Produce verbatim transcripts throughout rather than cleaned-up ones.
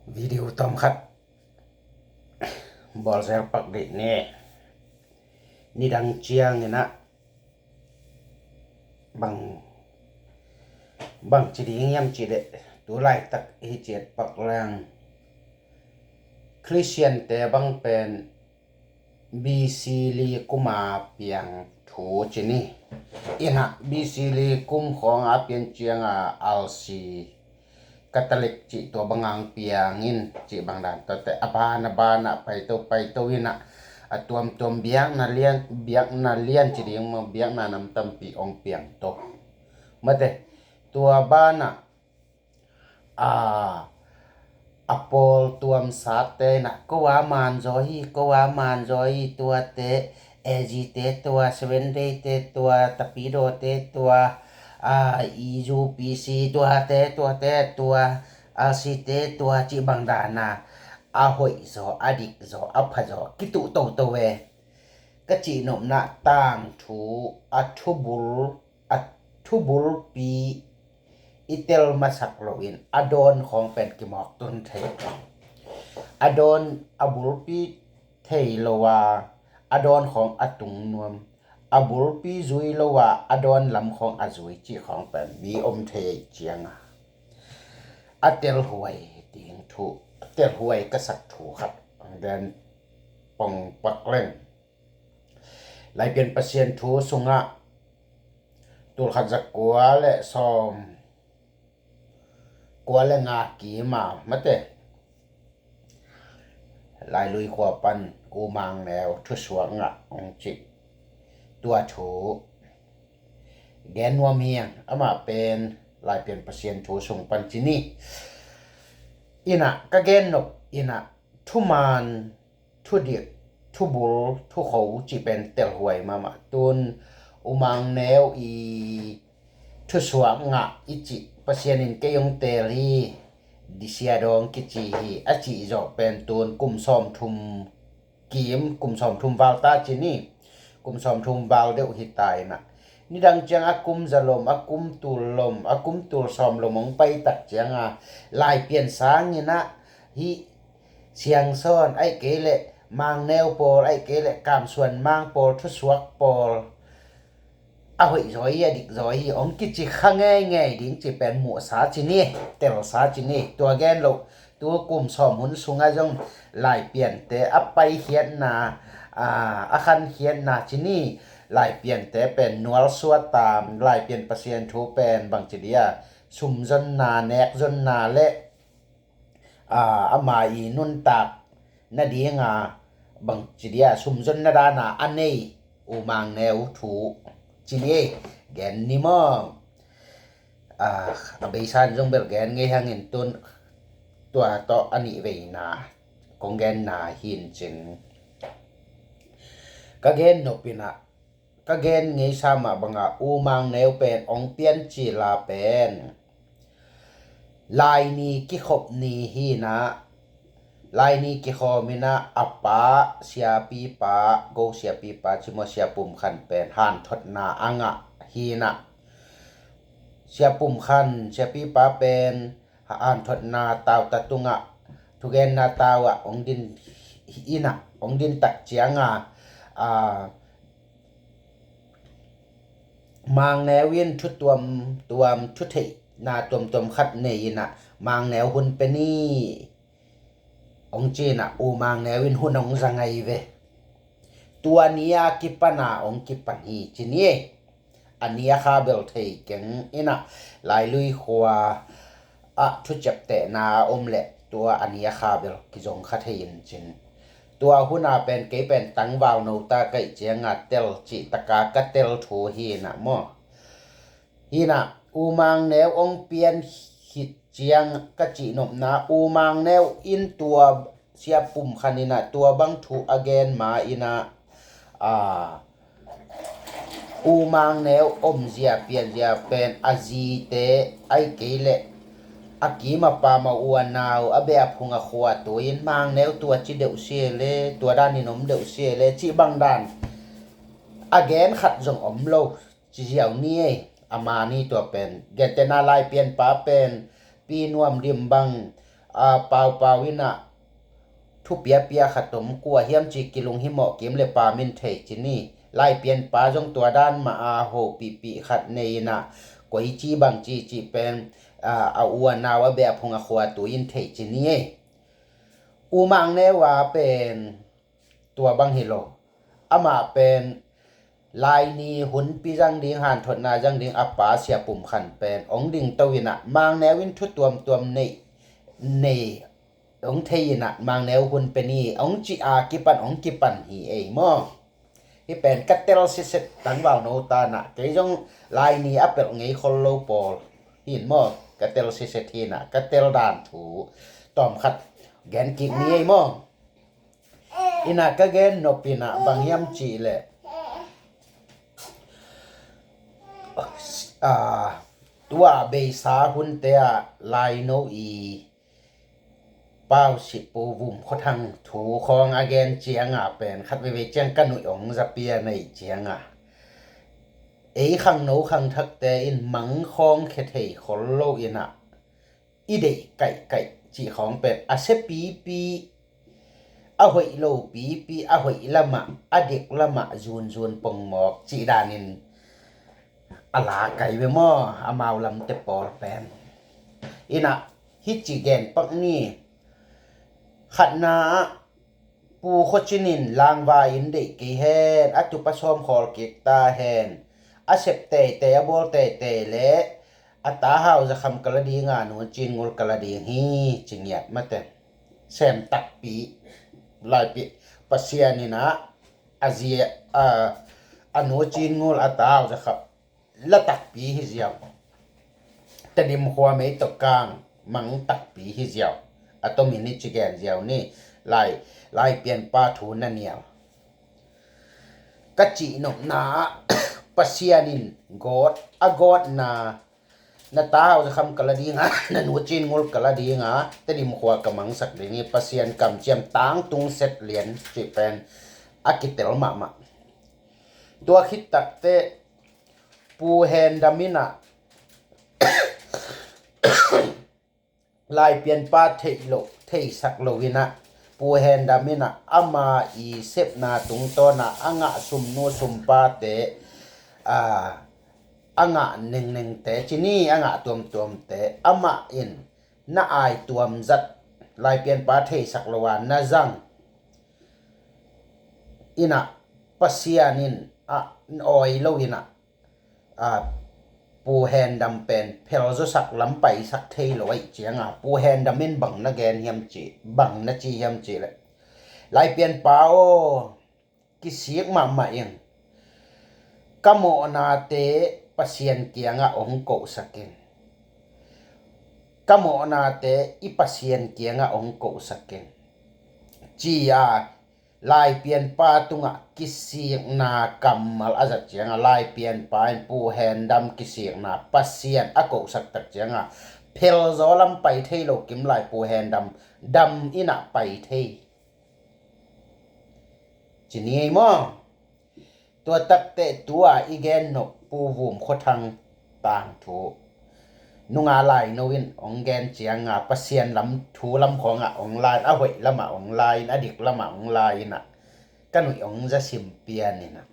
Video tawm khat bawlzel pak dih ni. Nidang ciangin ah bang bang ci ding hiam cih leh, tu laitak hi ciat pak leng Khristiante bang pen B C li kuma piang thu ci ni. Inah B C li kum khawng a pian cianga R C Catholic cih tua bangang piangin cih bang dan tawte a ban a banah paito paito inah a tuamtuam biakna lian, biakna lian ci ding maw, biakna nam tampi ong piang to. Mate, tua banah a a pawl tuamsate inah ko a manzaw hi, ko a manzaw hi, tuate A G te tua, Seven Day te tua, Tapidaw te tua, a E U P C tuate, tuate tua, R C te tua cih bang dana a hoih zaw, a dik zaw, a pha zaw kituh toto e. Ka cihnopna tangthu a thubul, a thubulpi i tel masak loin a dawn khawng pen kimawk tun thei. A dawn a bulpi thei lo a, a dawn khawng a tung nuam, a bulpi zui lo a, a dawn lam khawng a zui cih khawng pen mi om thei cianga a telhuai ding thu, a telhuai ka sak thu khat den pong pak leng. Laipian Pasian thu sungah tulkhat zakua le sawm kua le nga kima mate, Lailui khua pan U Mang Neu thusuak ngah ong cih tua thu gen nuam hiang. Amah pen Laipian Pasian thu sung pan ci ni. Inah ka gen nop inah thuman, thudik, thubul, thukho cih pen telhuai mahmah. Tun U Mang Neu i thusuak ngah i cih Pasian in kei ong teel hi, disia dawng kici hi a cih zawh pen tun kum sawmthum kim, kum sawmthum val ta ci ni. Kum sawmthum val deuh hi ta inah nidang ciang a kum zalom, a kum tul lom, a kum tul sawm lom ong pai tak cianga Laipian sang inah hih Siangsawn aih kei leh Mang Neu pawl, aih kei leh Kamsuan Mang pawl, thusuak pawl a hoih zaw hi, a dik zaw hi ong kici kha ngeingei ding cih pen muhsa ci ni, telsa ci ni. Tua gen loh tu kum sawm hun sungah zong Laipiante a paikhiatna, a, a khankhiatna ci ni. Laipiante pen nualsuat tam, Laipian Pasian thu pen bangci dia sumzonna, nekzonna le a, ama i nuntak nadinga bangci dia sumzonna dana a nei U Mang Neu thu ci ni ei. Gen ni maw? A, a beisa in zong bel gen ngei hangin tun tua tawh a nih veina kong genna hi in cin. Ka gen nop inah ka gen ngeisa mah banga U Mang Neu pen ong pian cila pen Laini kikhop ni hinah, Laini kikhawm inah a pa, siapipa, go siapipa ci maw, Sia Pum Khan pen hanthotna a ngah hinah. Sia Pum Khan, siapipa pen hanthotna tau ta tungah, thugenna tau ah ong din inah, ong din tak cianga, a, Mang Neu in thu tuamtuam, thu theihna tuamtuam khat nei inah, Mang Neu hun pe ni ong ci inah, U Mang Neu in hun ong za ngei ve. Tua ni a kipana ong kipan hi ci ni ei. A ni a kha bel thei keng inah, Lailui khua ah thuciaptehna a om leh tua a ni a kha bel kizong kha thei in cin. Tua huna pen kei pen tangval no ta kaih cianga tel cih taka ka tel thu hinah maw? Hinah, U Mang Neu ong pian khit ciang ka cihnopna, U Mang Neu in tua Sia Pum Khan inah tua bang thu a gen ma inah, a, U Mang Neu omzia pianzia pen a zite aih kei leh a kim a pam a u a nau a beh a phung a khua tu in Mang Neu tua ci deuh sia le, tua danin om deuh sia le cih bang dan a gen khat zong om lo. Ci ziau ni ei, a mani tua pen gentehna Laipianpa pen Pi Nuam Dim bang, a, paupau in ah thu piapia khat om, kua hiam cih kilunghimawh kim le pam in thei ci ni. Laipianpa zong tua dan mah a hopihpih khat nei in ah koici bangci cih pen, a, a u a nau a beh a phung a khua tui in thei ci ni ei. U Mangneu a pen tua bang hi lo. Amah pen Laini hunpi zang ding, hanthotna zang ding a pa Sia Pum Khan pen hong dingto in ah Mangneu in thu tuamtuam nei, nei hong thei in ah Mangneu hun pe ni hong cih a kipan hong kipan hi ei maw. Hih pen ka tel siset tangval no ta in ah, kei zong Laini a pelh ngei khol lo pawl hi in maw, ka tel siset hi in ah ka tel dan thu tawmkhat gen kik ni ei maw. In ah ka gen nop in ah bang hiam cih leh, a, tua beisa hunte ah Laino i Pau Sih Pu Vum Khua Thang thu khawng a gen ciang a pen khat veivei ciang ka nuih hong za pian ei ciang a, ei khangno khangthakte in mang khawng khia thei khol lo in ah i deih kaihkaih cih khawng pen a sia pipi, a hoih lo pipi, a hoih lamah, a dik lamah zunzun pongmawk cih danin a la kai ve maw, amau lamte pawl pen. In ah hih ci gen pak ni. Khatna ah Pu Khua Cin in Langva in deih kei hen, a tupa sawm khawl kik ta hen, a sep teitei, a bawl teitei le a ta Hau Za Kham ka la ding a, Nu Cin Ngul ka la ding hi ci ngiat mate. Sem takpi, Laipi Pasian in ah a zia, a, a Nu Cin Ngul a ta Hau Za Kham la takpi hi ziau. Tedim khua mei tawh kang mang takpi hi ziau. A tomin i ci gen ziau ni. Lai, Laipianpa thu na nial. Ka cih nopna ah Pasian in gawt, a gawtna, na ta Hau Za Kham ka la ding a, na Nu Cin Ngul ka la ding a, Tedim khua ka mangsak ding hi, Pasian kamciam tangtung set lian cih pen a kitel mahmah. Tua khit takteh Pu Hen Dam in ah Laipianpa theih lo, theisak lo in ah, Pu Hen Dam in ah ama i sepna tungtawn ah a ngah sumnu sumpate, a, a ngah nengnengte ci ni, a ngah tuamtuamte amah in na ai tuam zat, Laipianpa theisak lo a na zang in ah Pasian in a awi lo in ah, a, Pu Hen Dam pen phelzawsak lam paisak thei lo ahih ciang a, Pu Hen Dam in bang na gen hiam cih, bang na ci hiam cih leh, Laipianpa aw, kisik mahmah ing. Ka mawhnate Pasian kiangah hong kohsak in. Ka mawhnate i Pasian kiangah hong kohsak in, ci a Laipianpa tungah kisikna kammal a zat ciang a, Laipianpa in Pu Hen Dam kisikna Pasian a kohsak tak ciang a, phelzaw lam pai thei lo kim lai Pu Hen Dam, dam in ah pai thei. Ci ni ei maw? Tua takteh tua i gen nop Pu Vum Khua Thang tangthu, nunga laino in hong gen ciang a, Pasian lam thu lam khawng ah hong la in, a hoih lam ah hong la in, a dik lam ah hong la in ah, ka nuih hong za sim pian in ah,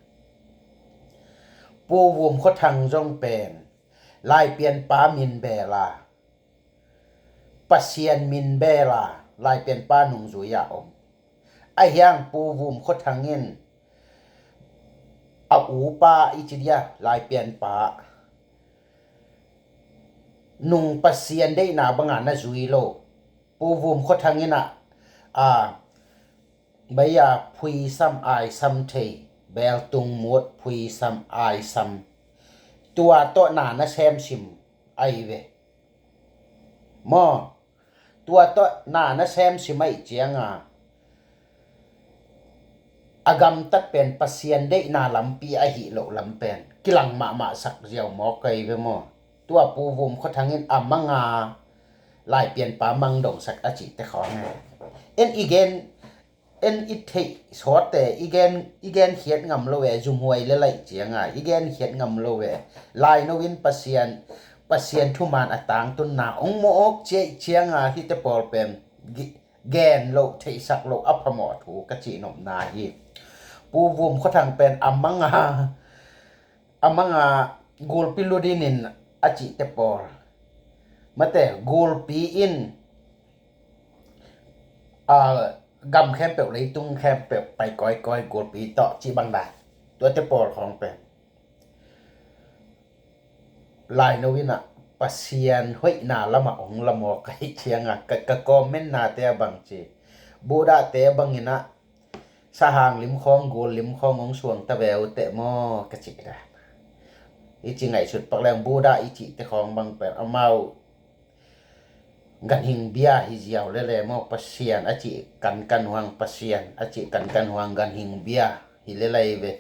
Pu Vum Khua Thang zong pen Laipianpa min bel a, Pasian min bel a, Laipianpa nungzui a om. Ahi hang Pu Vum Khua Thang in a upa i ci dia, Laipianpa nung Pasian deihna bang a na zui lo. Pu Vum Khua Thang in ah, a, bai a phuisam aisam thei, beltung mut phuisam aisam, tua tawh na na semsim ahi ve. Maw, tua tawh na na semsim ahih ciang a, a gamtat pen Pasian deihna lampi ahih loh lam pen kilang mahmah sak ziau mawk ahi ve maw? Tua Pu Vum Khua Thang in a mang a, Laipianpa mang dongsak a cihte khawng e. En i gen, en i theih sawtte, i gen, i gen khiat ngam lo e, zumhuai le laih ciang a i gen khiat ngam lo e. Laino in Pasian, Pasian thuman a tangtunna hong mawk ciaih cianga hihte pawl pen gen loh, theihsak loh a phamawh thu ka cihnopna hi. Pu Vum Khua Thang pen a manga a manga gulpi lut in a cihte pawl, mate, gulpi in a gam khempeuh, leitung khempeuh pai kawikawi gulpi tawh cih bang dan, tuate pawl khawng pen laino in a Pasian hoihna lamah hong lamawk ka hih cianga ka, ka comment nate a bang ci, Buddha te bangin a sahang lim khawng, gul lim khawng hong suang ta ve uh teh maw ka cih dan. I ci ngaihsut pak leng Buddha i cihte khawng bang pen amau ganhing bia hi ziau lele maw, Pasian a cih kankan huang, Pasian a cih kankan huang ganhing bia hi lelai ve.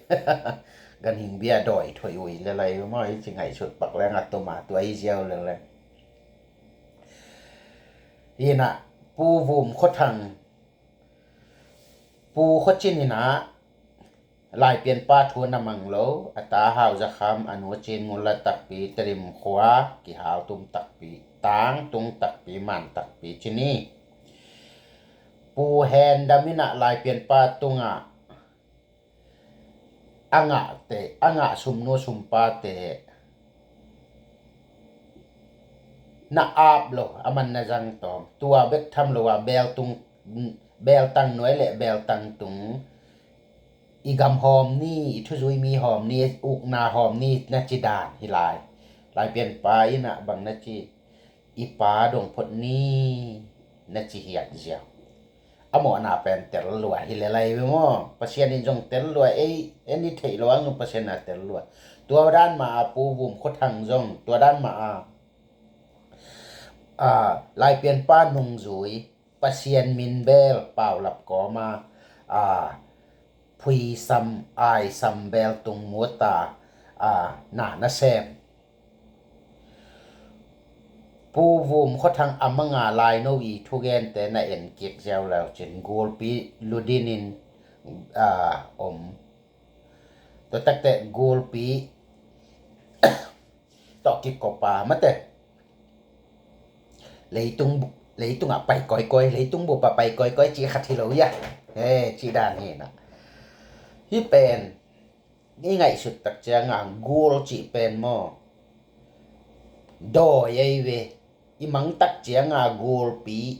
Ganhing bia dawi thoi uh hi lelai ve maw, i ci ngaihsut pak leng a tuma tua hi ziau lele. Hi na, Pu Vum Khua Thang, Pu Khua Cin in a Laipianpa thu na mang lo, a ta Hau Za Kham, a nu Cin Ngul La takpi, Tedim khua kihal tum takpi, tang tung takpi, man takpi ci ni. Pu Hen Dam in a Laipianpa tungah a ngahte, a ngah sumnu sumpate na ap lo, a man na zang tawm, tua bek tham lo a beltung, beltang nuai le beltang tung i gam hawm ni, i thuzui mi hawm ni, ukna hawm ni na ci dan hi lai. Laipianpa in a bang na ci, i pa dong phot ni na ci hiat ziau. A mawhna pen tel lua hi lelai ve maw, Pasian in zong tel lua, ei, en i theih lo ang Pasian a tel lua. Tua dan mah a Pu Vum Khua Thang zong tua dan mah a, a, Laipianpa nungzui, Pasian min bel paulap kawma, a, phuisam, aisam beltung muta, a, na na sem. Pu Vum Khua Thang a manga laino i thugente na en kik ziau leu cin gulpi ludin in, a, om. Tua takte gulpi tawh kikopa mate, leitung, leitungah pai kawikawi, leitung bupa pai kawikawi cih khat hi lo ia. He, cih dan hi na. Hi pen i ngaihsut tak cianga gul cih pen maw, dawi ei ve. I mangtak cianga gulpi,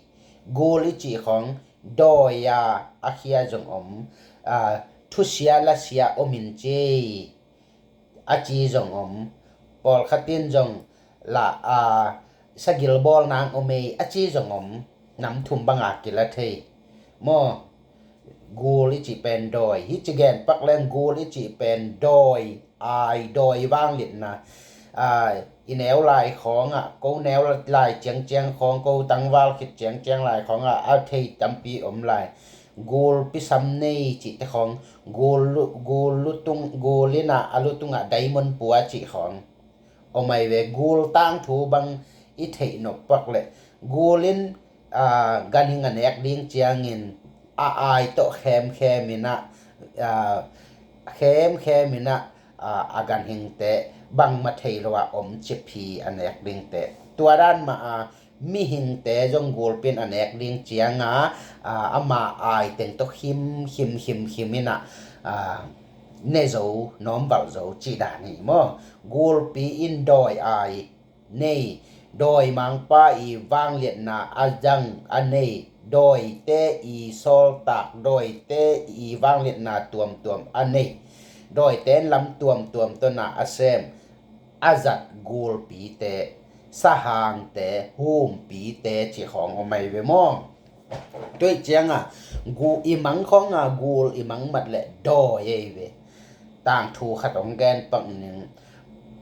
gul i cih khawng dawi a a khia zong om, a, thusia lasia om in ci, a ci zong om, pawlkhat in zong la, a, sagil bawl nang om ei a ci zong om, nam thum banga kila thei maw. Gul i cih pen dawi, hi ci gen pak leng gul i cih pen dawi, ai, dawi vangliatna. A, i neu lai khawngah, ko neu lai ciangciang khawng, ko tangval khit ciangciang lai khawngah a thei tampi om lai. Gulpi sam nei cihte khawng, gul lu-, gul lutung, gul inah a lutungah diamond pua cih khawng om ai ve. Gul tangthu bang i theih nop pak leh gul in, a, ganhing a nek ding ciangin a ai tawh khemkhem inah, a, khemkhem inah, a, a ganhingte bangmah thei lo a om cip hi a nek dingte. Tua dan mah a mihingte zong gulpi in a nek ding cianga, a, ama ai teng tawh khim, khim, khim, khim inah, a, ne zo, nawmvalh zo cih dan hi maw. Gulpi in dawi ai nei, dawimangpa i vangliatna a zang a nei, dawite i sawltak, dawite i vangliatna tuamtuam a nei, dawite in lam tuamtuam tawna a sem, a zat gulpite, sahangte, humpite cih khawng om ai ve maw. Tuih cianga gu-, i mang khawnga gul i mang mat leh dawi ei ve. Tangthu khat hong gen pak ning.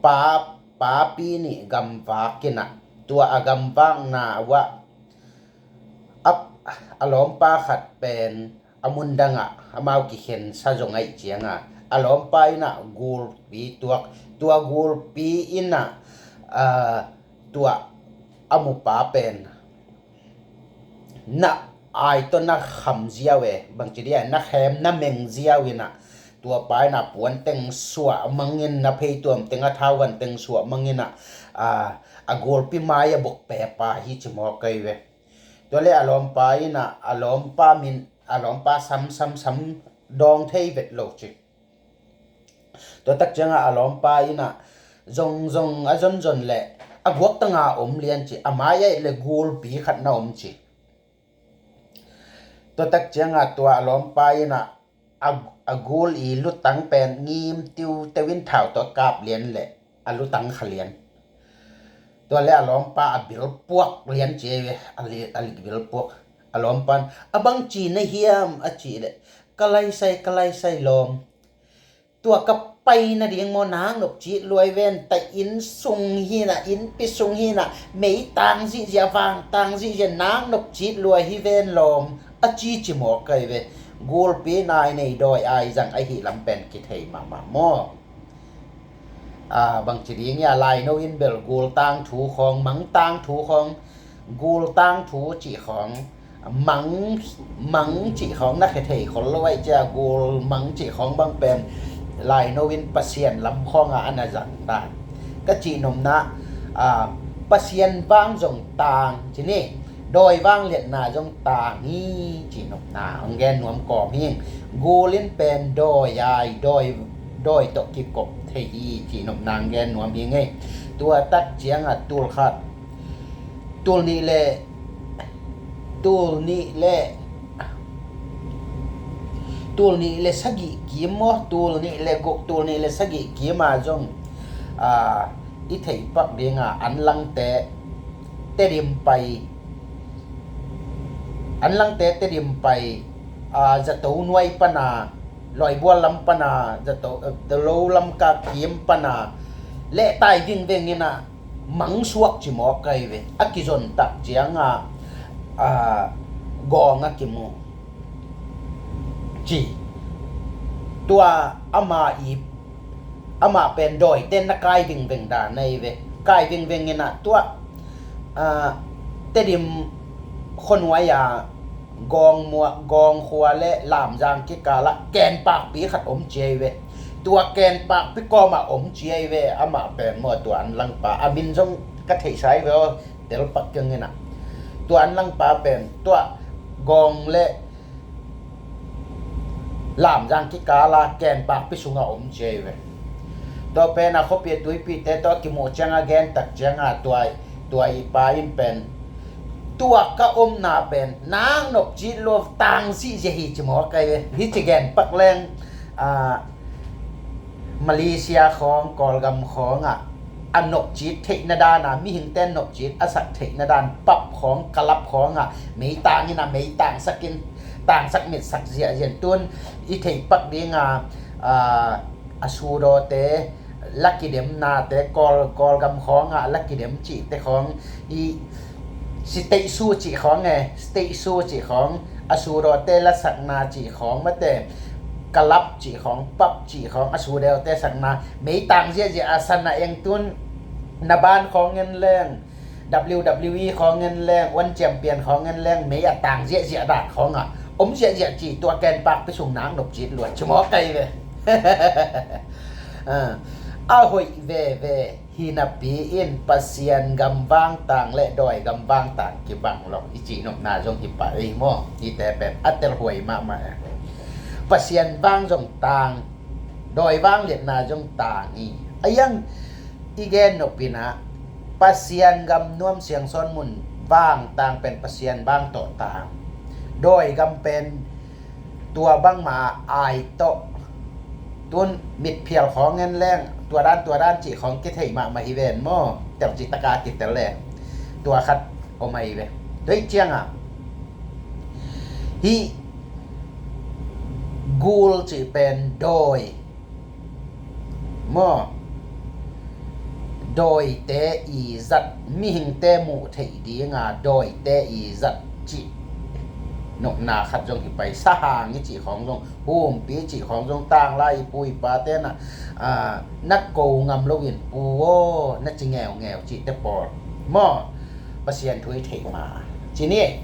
Pa, papi nih gamvak inah, tua a gamvakna uah a, a lawmpa khat pen a mundangah amau kikhensa zong aih cianga a lawmpa inah gulpi tuak, tua gulpi inah, a, tua a mupa pen na ai tawh na kham ziau e, bangci dia na khem na meng ziau inah, tua pa inah puan teng suah mangin, na pheituam teng a thauvan teng suah mangin ah, a, a gulpi mai a bok pepa hi ci mawk ahi ve. Tua le a lawmpa in ah a lawmpa min, a lawmpa sam sam sam dawng thei vet lo ci. Tua tak ciangah a lawmpa in ah zong zong a zon zon leh a guaktanga om lian ci, a mai-ah le gulpi khat na om ci. Tua tak ciangah tua a lawmpa in ah a, a gul i lutang pen ngim tiu teuin thau tawh kap lian leh a lutang kha lian. Tua le a lawmpa a bil puak lian ci ve, a li, a lik bil puak. A lawmpan, "A bang ci na hiam?" a cih leh, "Ka laisai, ka laisai lawm. Tua ka pai nading maw, nang nop cit luai ven, ta inn sung hinah, innpi sung hinah, mei tang zihziah, vang tang zihziah, nang nop cit luai hi ven lawm," a ci ci mawk ahi ve. Gulpi nai nei dawi ai zang ahi lam pen kithei mahmah maw? A, bangci ding ia, laino in bel gul tang thu khawng, mang tang thu khawng, gul tang thu cih khawng, mang, mang cih khawng na khe thei khol lo aih cia, gul mang cih khawng bang pen laino in Pasian lam khawngah a na zang ta. Ka cih nopna, a, Pasian vang zong tang ci ni, dawi vang liatna zong tang hi cih nopna hong gen nuam kawm hi. Gul in pen dawi ai, dawi, dawi tawh kikop thei hi cih nopna hong gen nuam hi ngei. Tua tak ciangah tul khat, tul nih le, tul nih le, tul nih le sagih kim maw, tul nih le guk, tul nih le sagih kim ah zong, a, i theih pak dingah Anlangte Tedim pai, Anlangte Tedim pai, a, zato nuai pana, Lawibual lam pana, zato, eh, Lo lam ka kim pana lehtai vingveng inah mang suak ci mawk ahi ve. A kizon tak ciangah, a, gawng a kimu ci. Tua ama i, amah pen dawite na kai vingveng dan ahi ve. Kai vingveng inah tua, a, Tedim khuanuai-a Gawng muak, Gawng khua le Lamzang kikalah kenpakpi khat om ci ahi ve. Tua kenpakpi kawmah om ci ahi ve. Amah pen maw, tua Anlangpa, a min zong ka theihsa ahi ve aw, telpak keng inah. Tua Anlangpa pen tua Gawng le Lamzang kikala kenpakpi sungah om ci ahi ve. Tua pen a khuapi a tuipite tawh kimuh ciangah, gen tak ciangah tua, tua i pa in pen, "Tua ka omna pen nang nop cit lua, tang zihziah hi," ci mawk ahi ve. Hih ci gen pak leng, a, Malaysia khawng, Kawlgam khawngah a nopcit theihna dana, mihingte nopcit a sak theihna dan, pub khawng, club khawngah meitang inah meitang sakin, tangsak mitsak ziahziah. Tun i theih pak dinga, a, a sudawte la kidem nate, Kawl, Kawlgam khawngah la kidem cihte khawng, i state su cih khawng e, state su cih khawng, a sudawte la sakna cih khawng mate, club cih khawng, pub cih khawng, a sudawte sakna, meitang ziahziah a sana eng. Tun na ban khawng en leng, W W E khawng en leng, One Champion khawng en leng, mei a tang ziahziah dan khawngah om ziahziah ci, tua kenpakpi sung nang nopcit lua ci mawk ahi ve. A, a hoih veve. Hi napi in Pasian gam vangtang le dawi gam vangtang kibang lo i cih nopna zong hi pah ei maw? Hihte pen a telhuai mahmah e. Pasian vang zong tang, dawi vang liatna zong tang hi. A iang i gen nop inah Pasian gam nuam siangsawn mun vangtang pen Pasian vang tawh tang. Dawi gam pen tua bangmah ai tawh. Tun mitphial khawng en leng, tua dan, tua dan cih khawng kithei mahmah hi ven maw? Tel cih taka kitel le tua khat om ahi ve. Tua ih ciangah hih gul cih pen dawi maw? Dawite i zat, mihingte muh theih dinga dawite i zat cih nopna khat zong hi pah ei. Sahang i cih khawng zong, humpi i cih khawng zong, tanglai i pu i pate na, a, na ko ngam loin pu aw, na ci ngeungeu cihte pawl maw? Pasian thu i theih ma ci ni.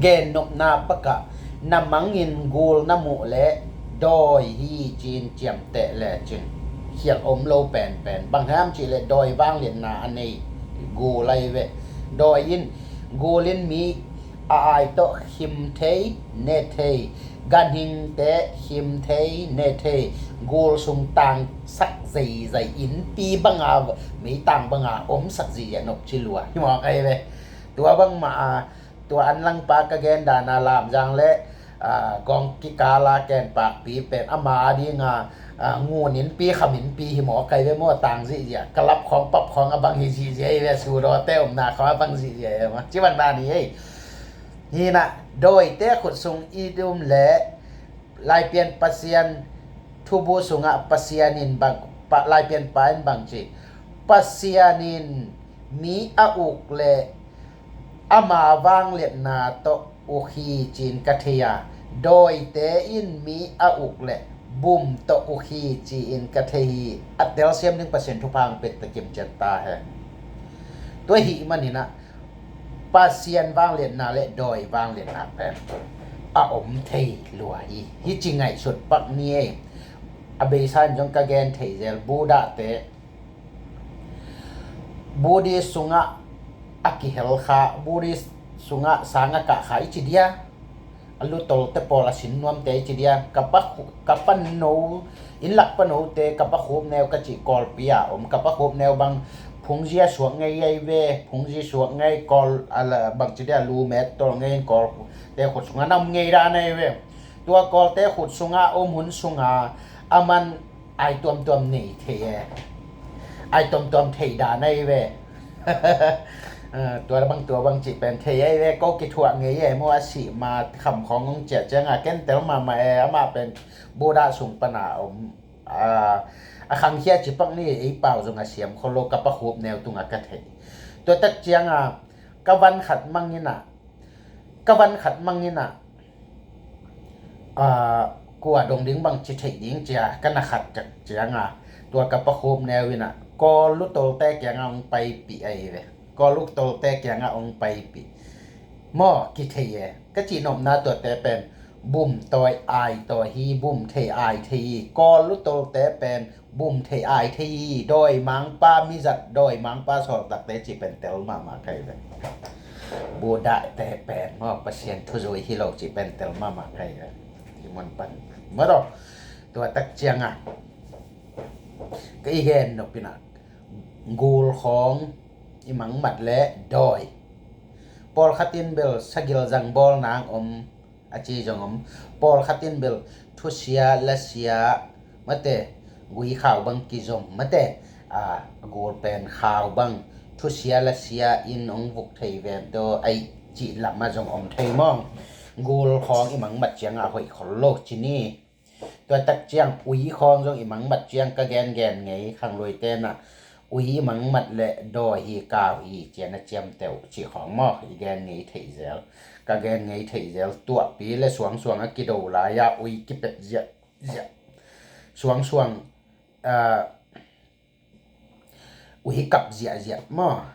Gen nopna pakah na mangin gul na muh leh dawi hi ci-in ciamteh lecin, khialh om lo penpen. Bang hiam cihleh dawi vangliatna a nei gul ahi ve. Dawi in, gul in mi a ai tawh khim thei, ne thei, ganhingte khim thei, ne thei, gul sung tangsak zeizai, innpi banga, meitang banga omsak zihziah nop ci lua hi mawk ahi ve. Tua bangmah a, tua anlangpa ka gen dana Lamzang le, aa, gawng kikala kenpakpi pen ama a dinga, aa, ngun innpi kham innpi hi mawk ahi ve maw, tang zihziah, kalap khawng pap khawng a bang hi zihziah hi ve, sudawte omna khawng a bang zihziah hi ve maw, ci bang dan hi ei. Hinah dawite khut sung i dum le Laipian Pasian thubu sungah Pasian in bang, pa, Laipianpa in bang ci, Pasian in mi a uk le ama vangliatna tawh uk hi ci-in ka thei a, dawite in mi a uk le bum tawh uk hi ci-in ka thei hi. A telsiam ding Pasian thupha hong pia ta kimciat ta hen. Tua ahih maninah Pasian vangliatna le dawi vangliatna pen a om thei lua hi. Hi ci ngaihsut pak ni ei. A beisa in zong ka gen thei zel, Buddhate, Buddhist sungah a kihel kha, Buddhist sungah sang a kah kha i ci dia, a lutolte pawl a sin nuamte i ci dia, ka pa, ka pano, innlak panote, ka pa khupneu ka cih Kawlpi a om, ka pa khupneu bang phungzia suak ngei ei ve, phungzi suak ngei Kawl, a la, bang ci dia, lu met tol ngei in Kawlte khut sungah na om ngei dan ei ve. Tua Kawlte khut sungah om hun sungah a man ai tuamtuam nei thei e. Ai tuamtuam thei dan ahi ve. Tua bang tua bang cih pen thei ahi ve, ko kithuah ngei e maw, a sih ma kham khawng hong ciah cianga ken tel mahmah e, amah pen Buddha sung pana om, a, a khangkhia cipak ni, ei pau zong a siam kholo, ka pa khupneu tunga ka thei. Tua tak cianga ka van khat manginah, ka van khat manginah, aa, kua dong ding bang ci theih ding cia ka na khat cak cianga, tua ka pa khupneu inah Kawl lutolte kiangah hong paipih ahi ve. Kawl lutolte kiangah hong paipih. Maw, kithei e. Ka cihnopna tuate pen bum tawi ai tawi hi, bum thei ai thei hi. Kawl lutolte pen bum thei ai thei hi, dawimangpa mizat, dawimangpa sawltakte cih pen tel mahmah kai ve. Buddhate pen maw, Pasian thuzui hi lo cih pen tel mahmah kai ve. Hi mun pan maw, tua tak cianga ka i gen nopina gul khawng i mangmat le dawi. Pawlkhat in bel sagil zang bawl nang om a ci zong om. Pawlkhat in bel thusia lasia mate, gui khau bang kizom mate, a gul pen khau bang thusia lasia in hong vuk thei ven to aih cih lamah zong om thei mawng. Gul khawng i mangmat ciangah hoih khol lo ci ni. Tua tak ciang ui khawng zong i mangmat ciang ka gengen ngei khangluite nah, ui i mangmat le dawi hi kau hi cian a ciamteuh cih khawng maw, i gen ngei theih zel. Ka gen ngei theih zel, tuahpi le suangsuang a kido lai-a ui kipet ziahziah. Suangsuang, ah, ui kap ziahziah maw.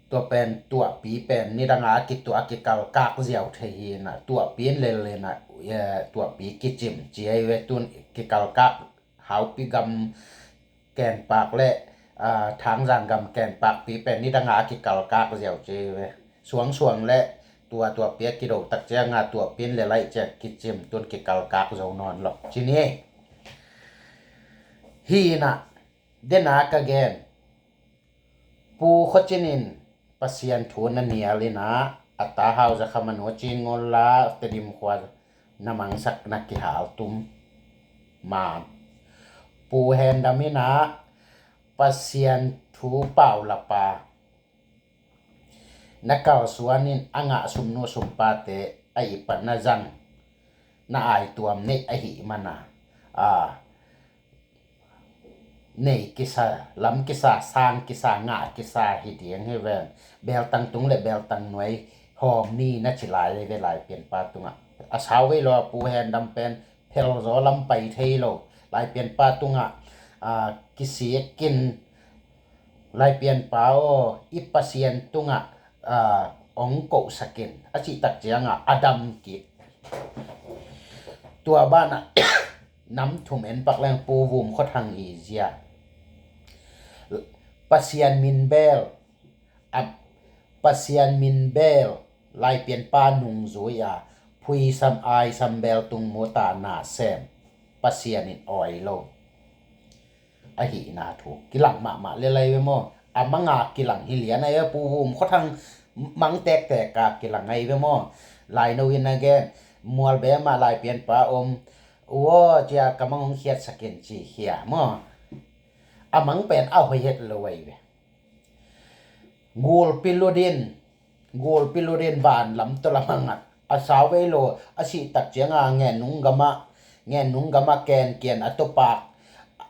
Tua pen tuahpi pen nidanga a kituah a kikalkak ziau thei hi nah, tuahpi in lel le nah, eh, tuahpi kicim ci ahi ve, tun kikalkak haupi gam kenpak le, ah, thangzang gam kenpakpi pen nidanga a kikalkak ziau ci ahi ve. Suangsuang le tua tuahpi a kido tak cianga tuahpi in lel aih ciang kicim tun kikalkak zo nawn lo ci ni. Hi nah, dena ka gen. Pu Khua Cin in Pasian thu na nial inah, a ta Hau Za Kham a nu Cin Ngol la Tedim khua na mangsak na kihal tum man. Pu Hen Dam inah Pasian thu paulapa na kalsuan in a ngah sumnu sumpate a ipat na zang na aituam neih ahih mana, a, nei kisa, lam kisa, sang kisa, ngah kisa hi ding hi ven. Beltang tung le beltang nuai hawm ni na ci lai ve Laipianpa tungah. A sau vei lo a Pu Hen Dam pen phel zaw lam pai thei lo. Laipianpa tungah, a, kisik in Laipianpa aw, i Pasian tungah, a, ong kohsak in a cih tak ciangah a dam kik. Tua banah nam thum en pak leng Pu Vum Khua Thang i zia. Pasian min bel, a, Pasian min bel, Laipianpa nungzui a, phuisam aisam bel tung muta nasem, Pasian in awi lo. Ahihna thu kilang mahmah le lai ve maw? A manga kilang hi lian ai ve, Pu Vum Khua Thang mang tektek a kilang ai ve maw? Laino in a gen, mual be mah Laipianpa om, uaw, cia ka mang hong khiatsak in ci khia maw? A mang pen a hoih het lo ai ve. Gulpi lutin, gulpi lutin vanlam tawh lam a ngat. A sau vei lo, a sih tak cianga ngen nung gamah, ngen nung gamah kenkian a topak,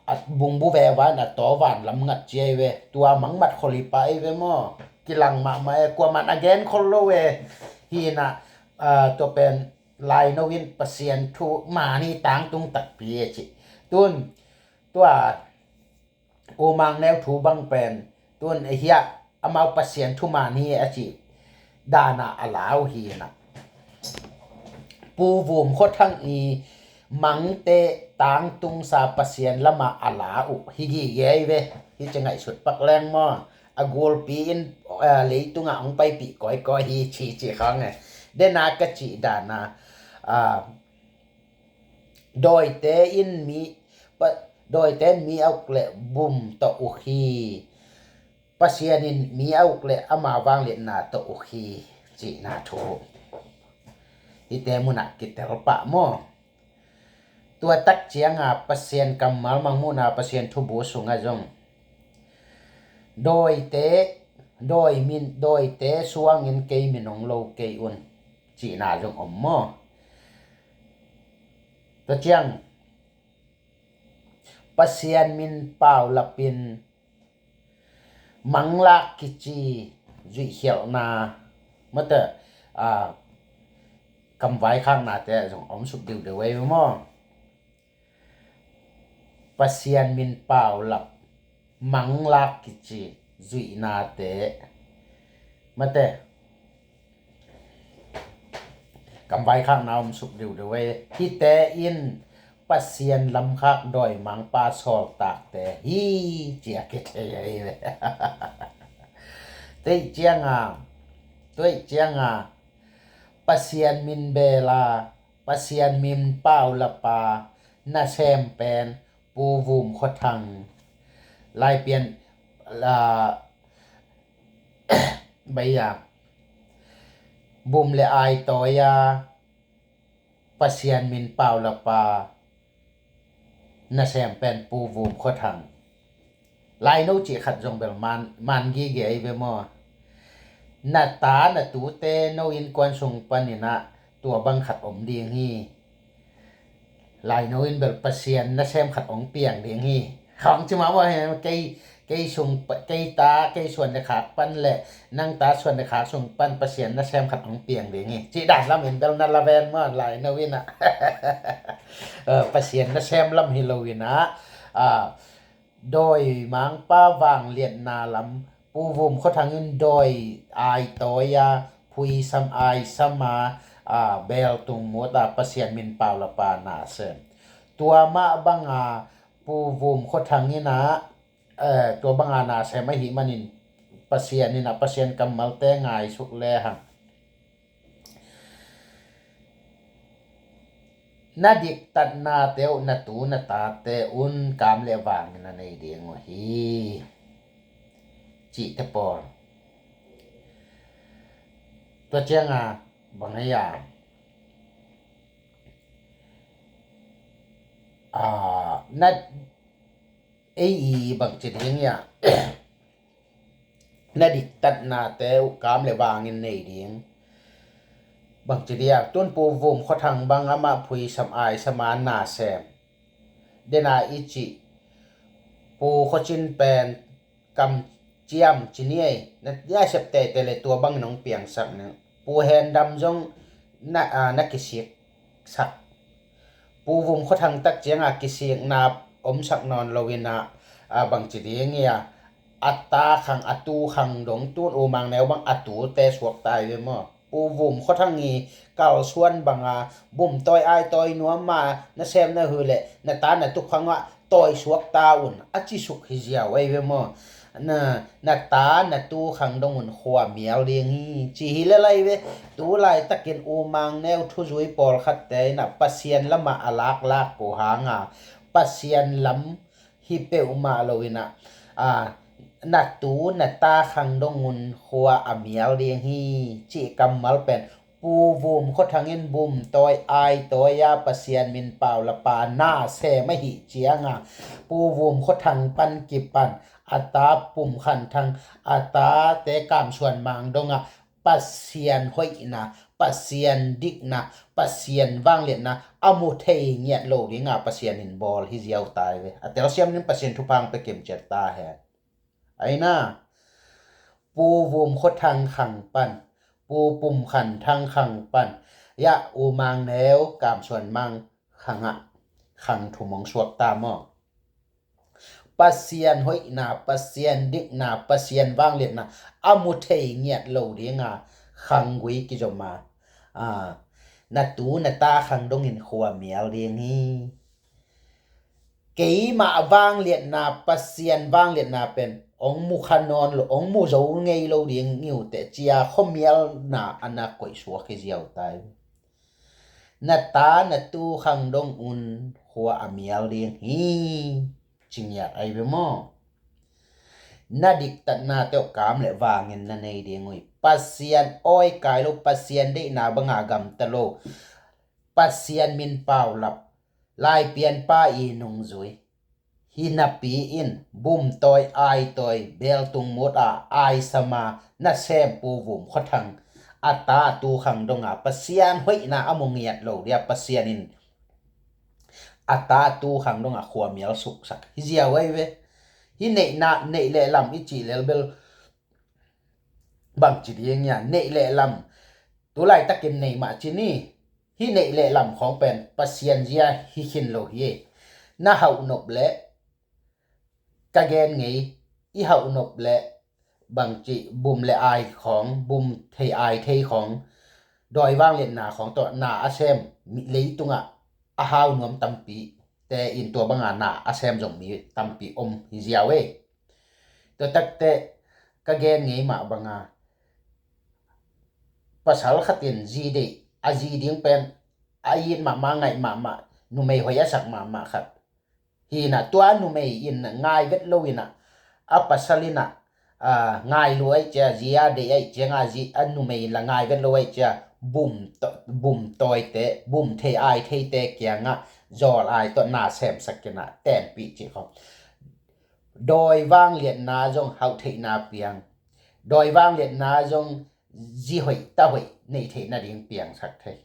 a bungbu veva in a taw vanlam ngat ciai ve. Tua mangmat khol i pa ei ve maw? Kilang mahmah e, kuaman a gen khol lo e. Hina, a, tua pen laino in Pasian thu mani tangtung takpi e ci. Tun, tua U Mang Neu thu bang pen tun a hiah amau Pasian thuman hi a ci dana a lau hi na. Pu Vum Khua Thang i mangte tangtungsa Pasian lama a la uh hi gige ai ve. Hi ci ngaihsut pak leng maw? A gulpi in, a, leitungah hong paipih kawikawi hi ci ci khang e. Dena ka ci dana, a, dawite in mi, pa, dawite in mi a uk le bum tawh uk hi. Pasian in mi a uk le ama vangliatna tawh uk hi cihna thu. Hite munah kitel pah maw? Tua tak cianga Pasian kammal mangmuhna Pasian thubu sungah zong dawite, dawi min, dawite suangin kei min hong lo kei un cihna zong om maw? Tua ciang Pasian min paulapin manglak kici zuihkhialhna mate, a, kamvaikhaknate zong om suk deuhdeuh ei maw? Pasian min paulap manglak kici zuihnate mate, kamvaikhakna om suk deuhdeuh ei. Hite in Pasian lamkhak dawimangpa sawltakte hi cia kithei ei ve. Tuih cianga, tuih cianga Pasian min bela, Pasian min paulapa nasem pen Pu Vum Khua Thang, Laipian, a, baiya bum le ai tawi a Pasian min paulapa nasem pen Pu Vum Khua Thang. Laino cih khat zong bel man, man gige ei ve maw? Na ta na tute no innkuan sung paninah tua bang khat om ding hi. Laino in bel Pasian nasem khat hong piang ding hi. Khawng ci mah maw hi, kei, kei sung pa, kei ta, kei suan le khak pan le nang ta suan le khak sung pan Pasian nasem khat hong piang ding hi. Cih dan lamin bel na laven maw, laino inah. Eh, Pasian nasem lam hi lo inah, ah, dawimangpa vangliatna lam, Pu Vum Khua Thang in dawi ai tawi a, phuisam ai sama, a, beltung muta Pasian min paulapa nasem. Tua mah banga Pu Vum Khua Thang inah, eh, tua banga nasem ahih manin Pasian inah Pasian kammalte ngaisuk lehang na diktatnate uh na tu na tate un kam le vangin a nei ding uh hi. Cihte pawl. Tua cianga bang hei a, a, na ei i bangci ding ia, na diktatnate uh kam le vangin nei ding. Bangci dia, tun Pu Vum Khua Thang bang amah phuisam ai sama nasem. Dena i cih Pu Khua Cin pen kam ciam ci ni ei, na dia sep teitei le tua bangin hong piangsak ning. Pu Hen Dam zong na, a, na kisiksak. Pu Vum Khua Thang tak cianga kisikna omsak nawn lo inah, a, bangci ding ia, a ta khang, a tu khang dong tun U Mang Neu bang a tute suakta ai ve maw? Pu Vum Khua Thang i kalsuan banga bum tawi ai tawi nuam ma na sem na hu leh na ta na tu khangah tawi suak ta un a ci suk hi ziau ei ve maw? Na, na ta na tu khang dong un khua mial ding hi ci hi le lai ve. Tu laitakin U Mang Neu thuzui pawlkhatte in ah Pasian lamah a laklak ko hanga Pasian lam hi peuhmah lo in ah, a, na tu na ta khang dong un khua a mial ding hi cih kammal pen Pu Vum Khua Thang in bum tawi ai tawi a Pasian min pau lapa na sem ahih cianga Pu Vum Khua Thang pan kipan a ta Pum Khan Thang, a tate Kam Suan Mang dongah Pasian hoihna, Pasian dikna, Pasian vangliatna a mu thei ngiat lo dinga Pasian in bawl hi ziau tai ve. A telsiam nin Pasian thupha hong pia kimciat ta hen. Aina, Pu Vum Khua Thang khang pan, Pu Pum Khan Thang khang pan, ya U Mang Neu Kam Suan Mang khangah khang thum hong suak ta maw? Pasian hoihna, Pasian dikna, Pasian vangliatna a mu thei ngiat lo dinga khang gui kizoma, a, na tu na ta khang dongin khua mial ding hi. Keimah vangliatna, Pasian vangliatna pen ong mu kha nawn lo, ong mu zo ngei lo ding ngiute cia khuamialna a na koihsuak hi ziau tai. Na ta na tu khang dong un khua a mial ding hi. Cingiat ai ve maw? Na diktatna teuh kam le vangin na nei ding ui. Pasian awi kai lo, Pasian deihna banga gamta lo, Pasian min paulap, Laipianpa i nungzui. Hi napi in bum tawi ai tawi beltung mut a ai sama na sem Pu Vum Khua Thang a ta tu khang donga Pasian hoihna a mu ngiat lo dia Pasian in a ta tu khang donga khua mial suksak hi ziau ai ve. Hi neihna neih le lam i cih lel bel bang ci ding ia neih le lam tu laitakin nei mah ci ni. Hi neih le lam khawng pen Pasian zia hi khin lo hi. Na hauh nop le ka gen ngei i hauh nop le bangci bum le ai khawng, bum thei ai thei khawng, dawi vangliatna khawng tawh na a sem mi leitungah a hau nuam tampi te in tua banga na a sem zong mi tampi om hi ziau ei. Tua takte ka gen ngei mah banga pasal khatin zi deih a zi ding pen a it mahmah ngaih mahmah numei hoi a sak mahmah khat. Hina tua numei in ngai vet lo ina a pasal ina a ngai lo ai cia zi a deih ai cia nga zi a numei in la ngai vet lo ai cia bum to-, bum tawi te, bum thei ai thei te kianga zawl ai tawh na semsak kina tenpih cih khawng. Dawi vangliatna zong hauh theihna piang. Dawi vangliatna zong zi hoih ta hoih nei theihna ding piangsak thei.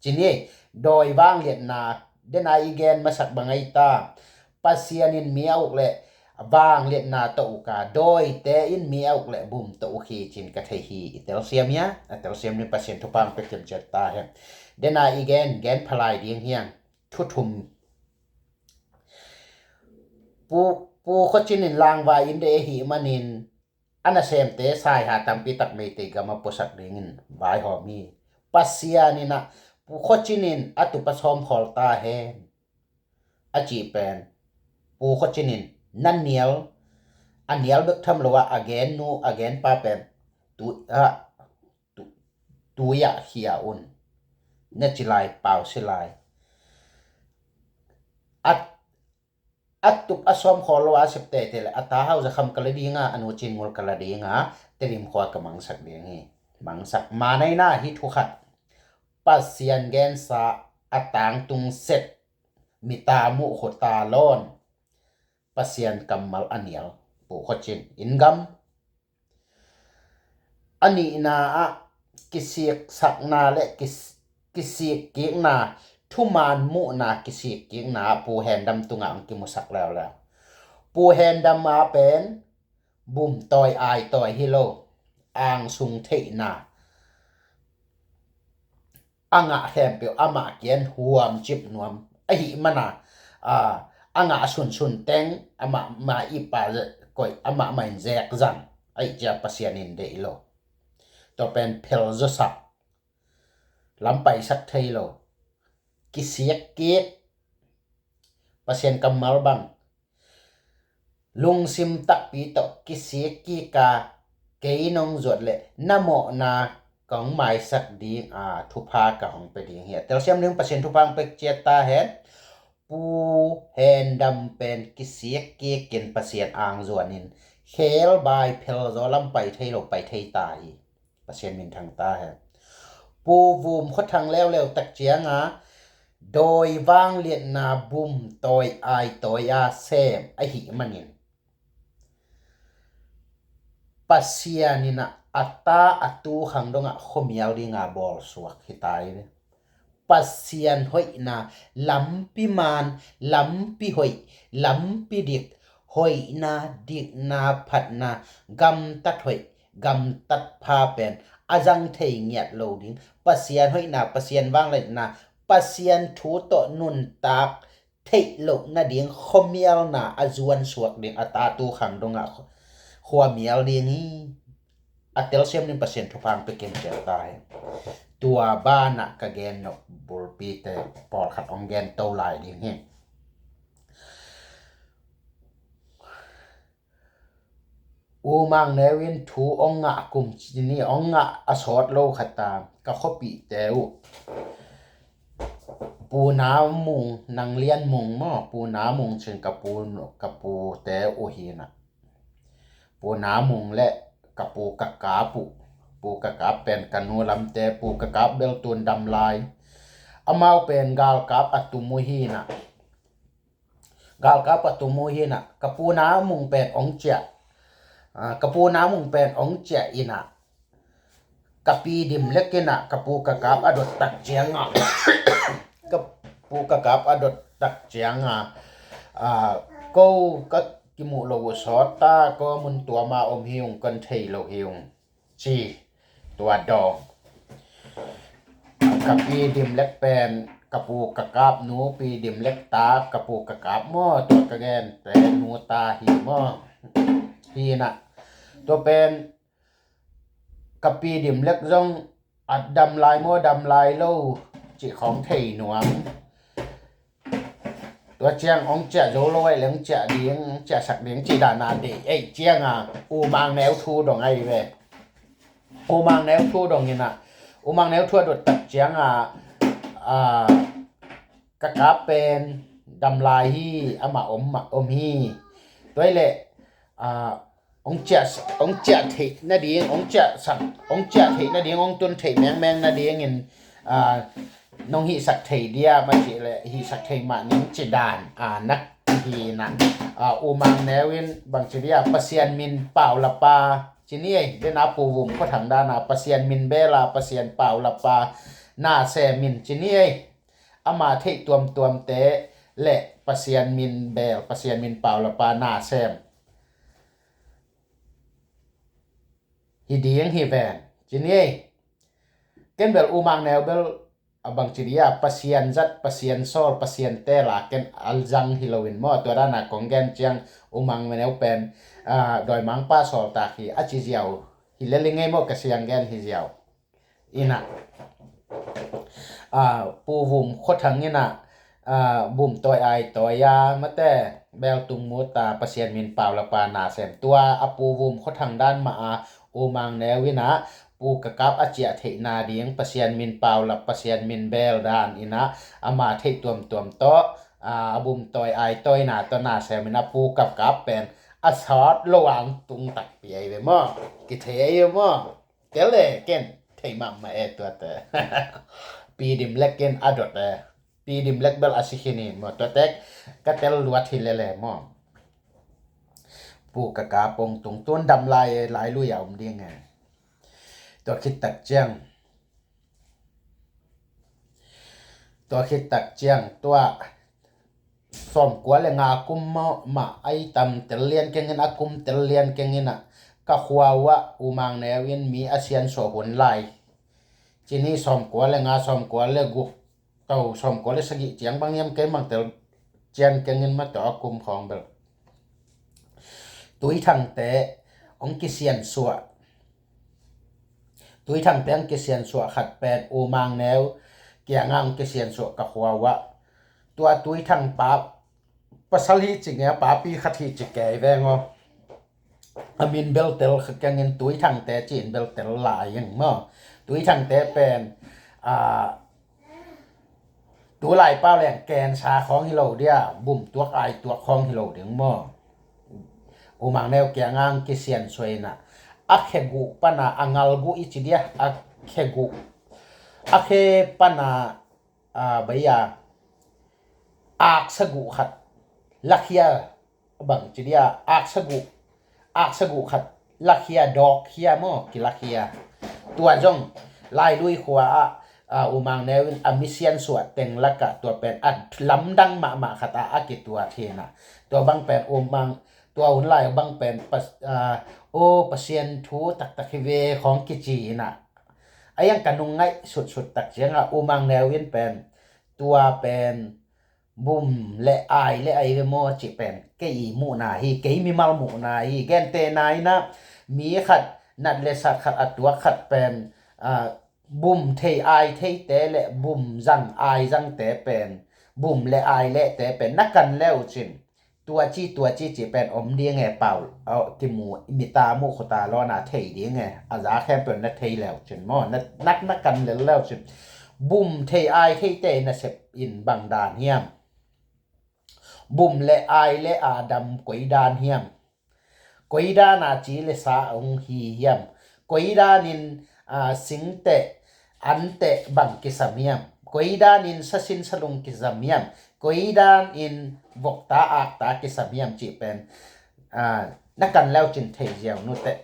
Cini dawi vangliatna dena i gen masak bangai ta. Pasian in mi a uk le vangliatna tawh uka dawite in mi a uk le bum tawh uk hi cin ka thei hi i telsiam ia. A telsiam ni Pasian thupang pekim ciat ta hen. Dena i gen gen phalai ding hiang. Thuthum Pu, Pu Khua Cin in langvai in de hi manin a nasemte saiha tampi tak Meitei gam a puasak dingin vaihawm hi. Pasian in a Pu Khua Cin in a tupa sawm khawl ta hen. A cih pen Pu Khua Cin in na nial a nial bek tham lo a a gen nu a gen pa pen tu a tu, tuiah khia un. Na ci lai pau si lai. A, a tup a sawm khawl lo a sep tete le a ta hau za kham ka la dinga a nu cin ngul ka la dinga Tedim khua ka mangsak ding hi. Mangsak ma naina hi thu khat. Pasian gensa a tangtung set mita muh khuta lawn Pasian kammal a nial Pu Khua Cin in gam. A nihna ah kisiksakna le kis-, kisikkikna thuman muhna kisikkikna ah Pu Hendam tungah ang kimusak leuleu. Pu Hendam a pen bum tawi ai tawi hi lo, ang sung theihna a ngah khempeuh amah kian huam cip nuam ahi mana, a, a ngah sunsun teng amah ma i pa koih amah ma in zek zang ahi cia Pasian in deih lo. Tua pen phel zawsak lam paisak thei lo, kisikkik, Pasian kammal bang lungsim takpi tawh kisikkik a, kei nong zuat leh na mawhna kong maisak ding a, thupha ka hong pia ding hi. A telsiam ding Pasian thupha hong pia ciat ta hen. Pu Hendam pen kisikkik in Pasian angzuanin khel bai phel zaw lam pai thei lo pai thei ta hi. Pasian minthang ta hen. Pu Vum Khua Thang leuleu tak cianga dawi vangliatna bum tawi ai tawi a sem ahih manin Pasian in a ta a tu khang dongah khuamial dinga bawlsuak hi ta hi ve. Pasian hoihna lampi man, lampi hoih, lampi dik, hoihna, dikna, phatna, gamtat hoih, gamtat pha pen a zang thei ngiat lo ding. Pasian hoihna, Pasian vangliatna, Pasian thu tawh nuntak theih loh nading khuamialna a zuan suak ding a ta tu khang dongah khuamial ding hi. A telsiam ding Pasian thupha hong pia kim ciat ta hi. Tua banah ka gen nop bulpite pawlkhat hong gen to lai ding hi. U Mang Neu in thu hong ngah kum ci ni hong ngah a sawt lo khat ta ka khuapihte uh. Pu Na Mung, Nang Lian Mung maw, Pu Na Mung cin ka pu, ka pute uh hi na. Pu Na Mung le ka pu Ka Kap uh. Pu Ka Kap pen ka nu lamte, Pu Ka Kap bel tun dam lai. Amau pen galkap a tum uh hi na. Galkap a tum uh hi na, ka pu Na Mung pen hong ciah. Ah, ka pu Na Mung pen hong ciah in a, ka pi Dim Lek in a, ka pu Ka Kap a dot tak cianga, ka pu Ka Kap a dot tak cianga, ah, ko ka kimuh lo uh sawt ta, ko mun tuama om hi ung, kon thei lo hi ung, ci. Tua dawng ka pi Dim Lek pen ka pu Ka Kap nu, pi Dim Lek ta ka pu Ka Kap maw, tua ka gen pen nu ta hi maw. Hi na, tua pen ka pi Dim Lek zong a dam lai maw, dam lai lo cih khong thei nuam. Tua ciang hong ciah zo lo ai leng ciah ding, hong ciahsak ding cih dana deih ei cianga U Mang Neu thu dong ai ve. U Mang Neu thu dong ina, U Mang Neu thu a dot tak cianga, a, Ka Kap pen dam lai hi, amah om, om hi. Tua i leh, a, hong ciah, hong ciah theih nading, hong ciahsak, hong ciah theih nading, hong tun theih mengmeng nadingin, a, nong hihsak thei dia, mah cih leh hihsak thei mah ning cih dan, a, nak hi na. A, U Mang Neu in bangci dia, Pasian min pau lapa ci ni ei, dena Pu Vum Khua Thang dana Pasian min bela, Pasian pau lapa na sem in ci ni ei. Ama theih tuamtuamte le Pasian min bel, Pasian min pau lapa na sem hi ding hi ven ci ni ei. Ken bel U Mang Neu bel a bangci dia, Pasian zat, Pasian sawl, Pasian tela ken a zang hi loin maw, tua dana kong gen ciang U Mang Neu pen, a, dawimangpa sawltak hi a ci ziau hi lel i ngei maw, ka siang gen hi ziau. Ina, a, Pu Vum Khua Thang ina, a, bum tawi ai tawi a, mate bel tung mu ta, Pasian min pau lapa na sem. Tua a Pu Vum Khua Thang dan mah a, U Mang Neu ina, Pu Ka Kap a ciah theih nading, Pasian min pau lap, Pasian min bel dan ina, ama theih tuamtuam tawh, a, a bum tawi ai tawi na tawh na sem ina, Pu Ka Kap pen a sawt lo ang tung takpi ai ve maw. Kithei ai ve maw. Tel e, ken thei mahmah e tuate. Pi Dim Lek ken a dot e. Pi Dim Lek bel a si khin in maw, tuate ka tel luat hi lele maw. Pu Ka Kap hong tung tun dam lai e, lai lui a om ding e. Tua khit tak ciang, tua khit tak ciang, tua sawmkua le nga kum mah, mah ai tam tel lian keng in, a kum tel lian keng in a, ka khua uh ah U Mang Neu in mi a sian suah hun lai ci ni, sawmkua le nga, sawmkua le guk, to sawmkua le sagih ciang bang hiam, kei mang tel cian keng in mah, tua a kum khawng bel Tui Thangte hong kisian suah. Tuithang teng kisiansuah khat pen U Mang Neu kiangah kisiansuah ka khua uh ah. Tua Tuithang pa pasal hi ci nge, papi khat hi ci kei veng aw. A min bel tel kha keng in, Tuithangte ci-in bel tel lai ing maw. Tuithangte pen, a, tulai pau leng kensa khawng hi lo dia, bum tuak ai tuak khawng hi lo ding maw. U Mang Neu kiangah kisiansuah in ah, a khe guh pan a, a ngal guh i ci dia, a khe guh, a khe pan a, a, bai a, aksa guh khat lakhia, bang ci dia, aksa guh, aksa guh khat lakhia, dawk khia maw, kilakhia. Tua zong Lailui khua ah, a, U Mang Neu in a mi siansuah teng lakah tua pen a lamdang mahmah khat ah a kituat hi in ah. Tua bang pen U Mang, tua hun lai bang pen pas-, a, aw, Pasian thu taktak hi ve khawng kici in ah. A iang ka nung ngaih sutsut tak ciangah U Mang Neu in pen, tua pen bum le ai le ai ve maw cih pen kei i muhna hi, kei mimal muhna hi. Gentehna in ah, mi khat, nat le sat khat a tuak khat pen, a, bum thei ai theite le bum zang ai zangte pen, bum le ai lehte pen na kan le uh cin, tua ci, tua ci cih pen om ding e, pau, a, kimu, mita muh khuta lawna thei ding e, a za khempeuh na thei le uh cin maw, na, nak na kan lel le uh cin. Bum thei ai theite nasep in bang dan hiam? Bum le ai le a dam koi dan hiam? Koi dan a ci le sa hong hi hiam? Koi danin, a, singteh, anteh bang kisam hiam? Koi danin sasin salung kisam hiam? Koi danin vokta akta kisam hiam cih pen, a, na kan le uh cin thei ziau nuteh.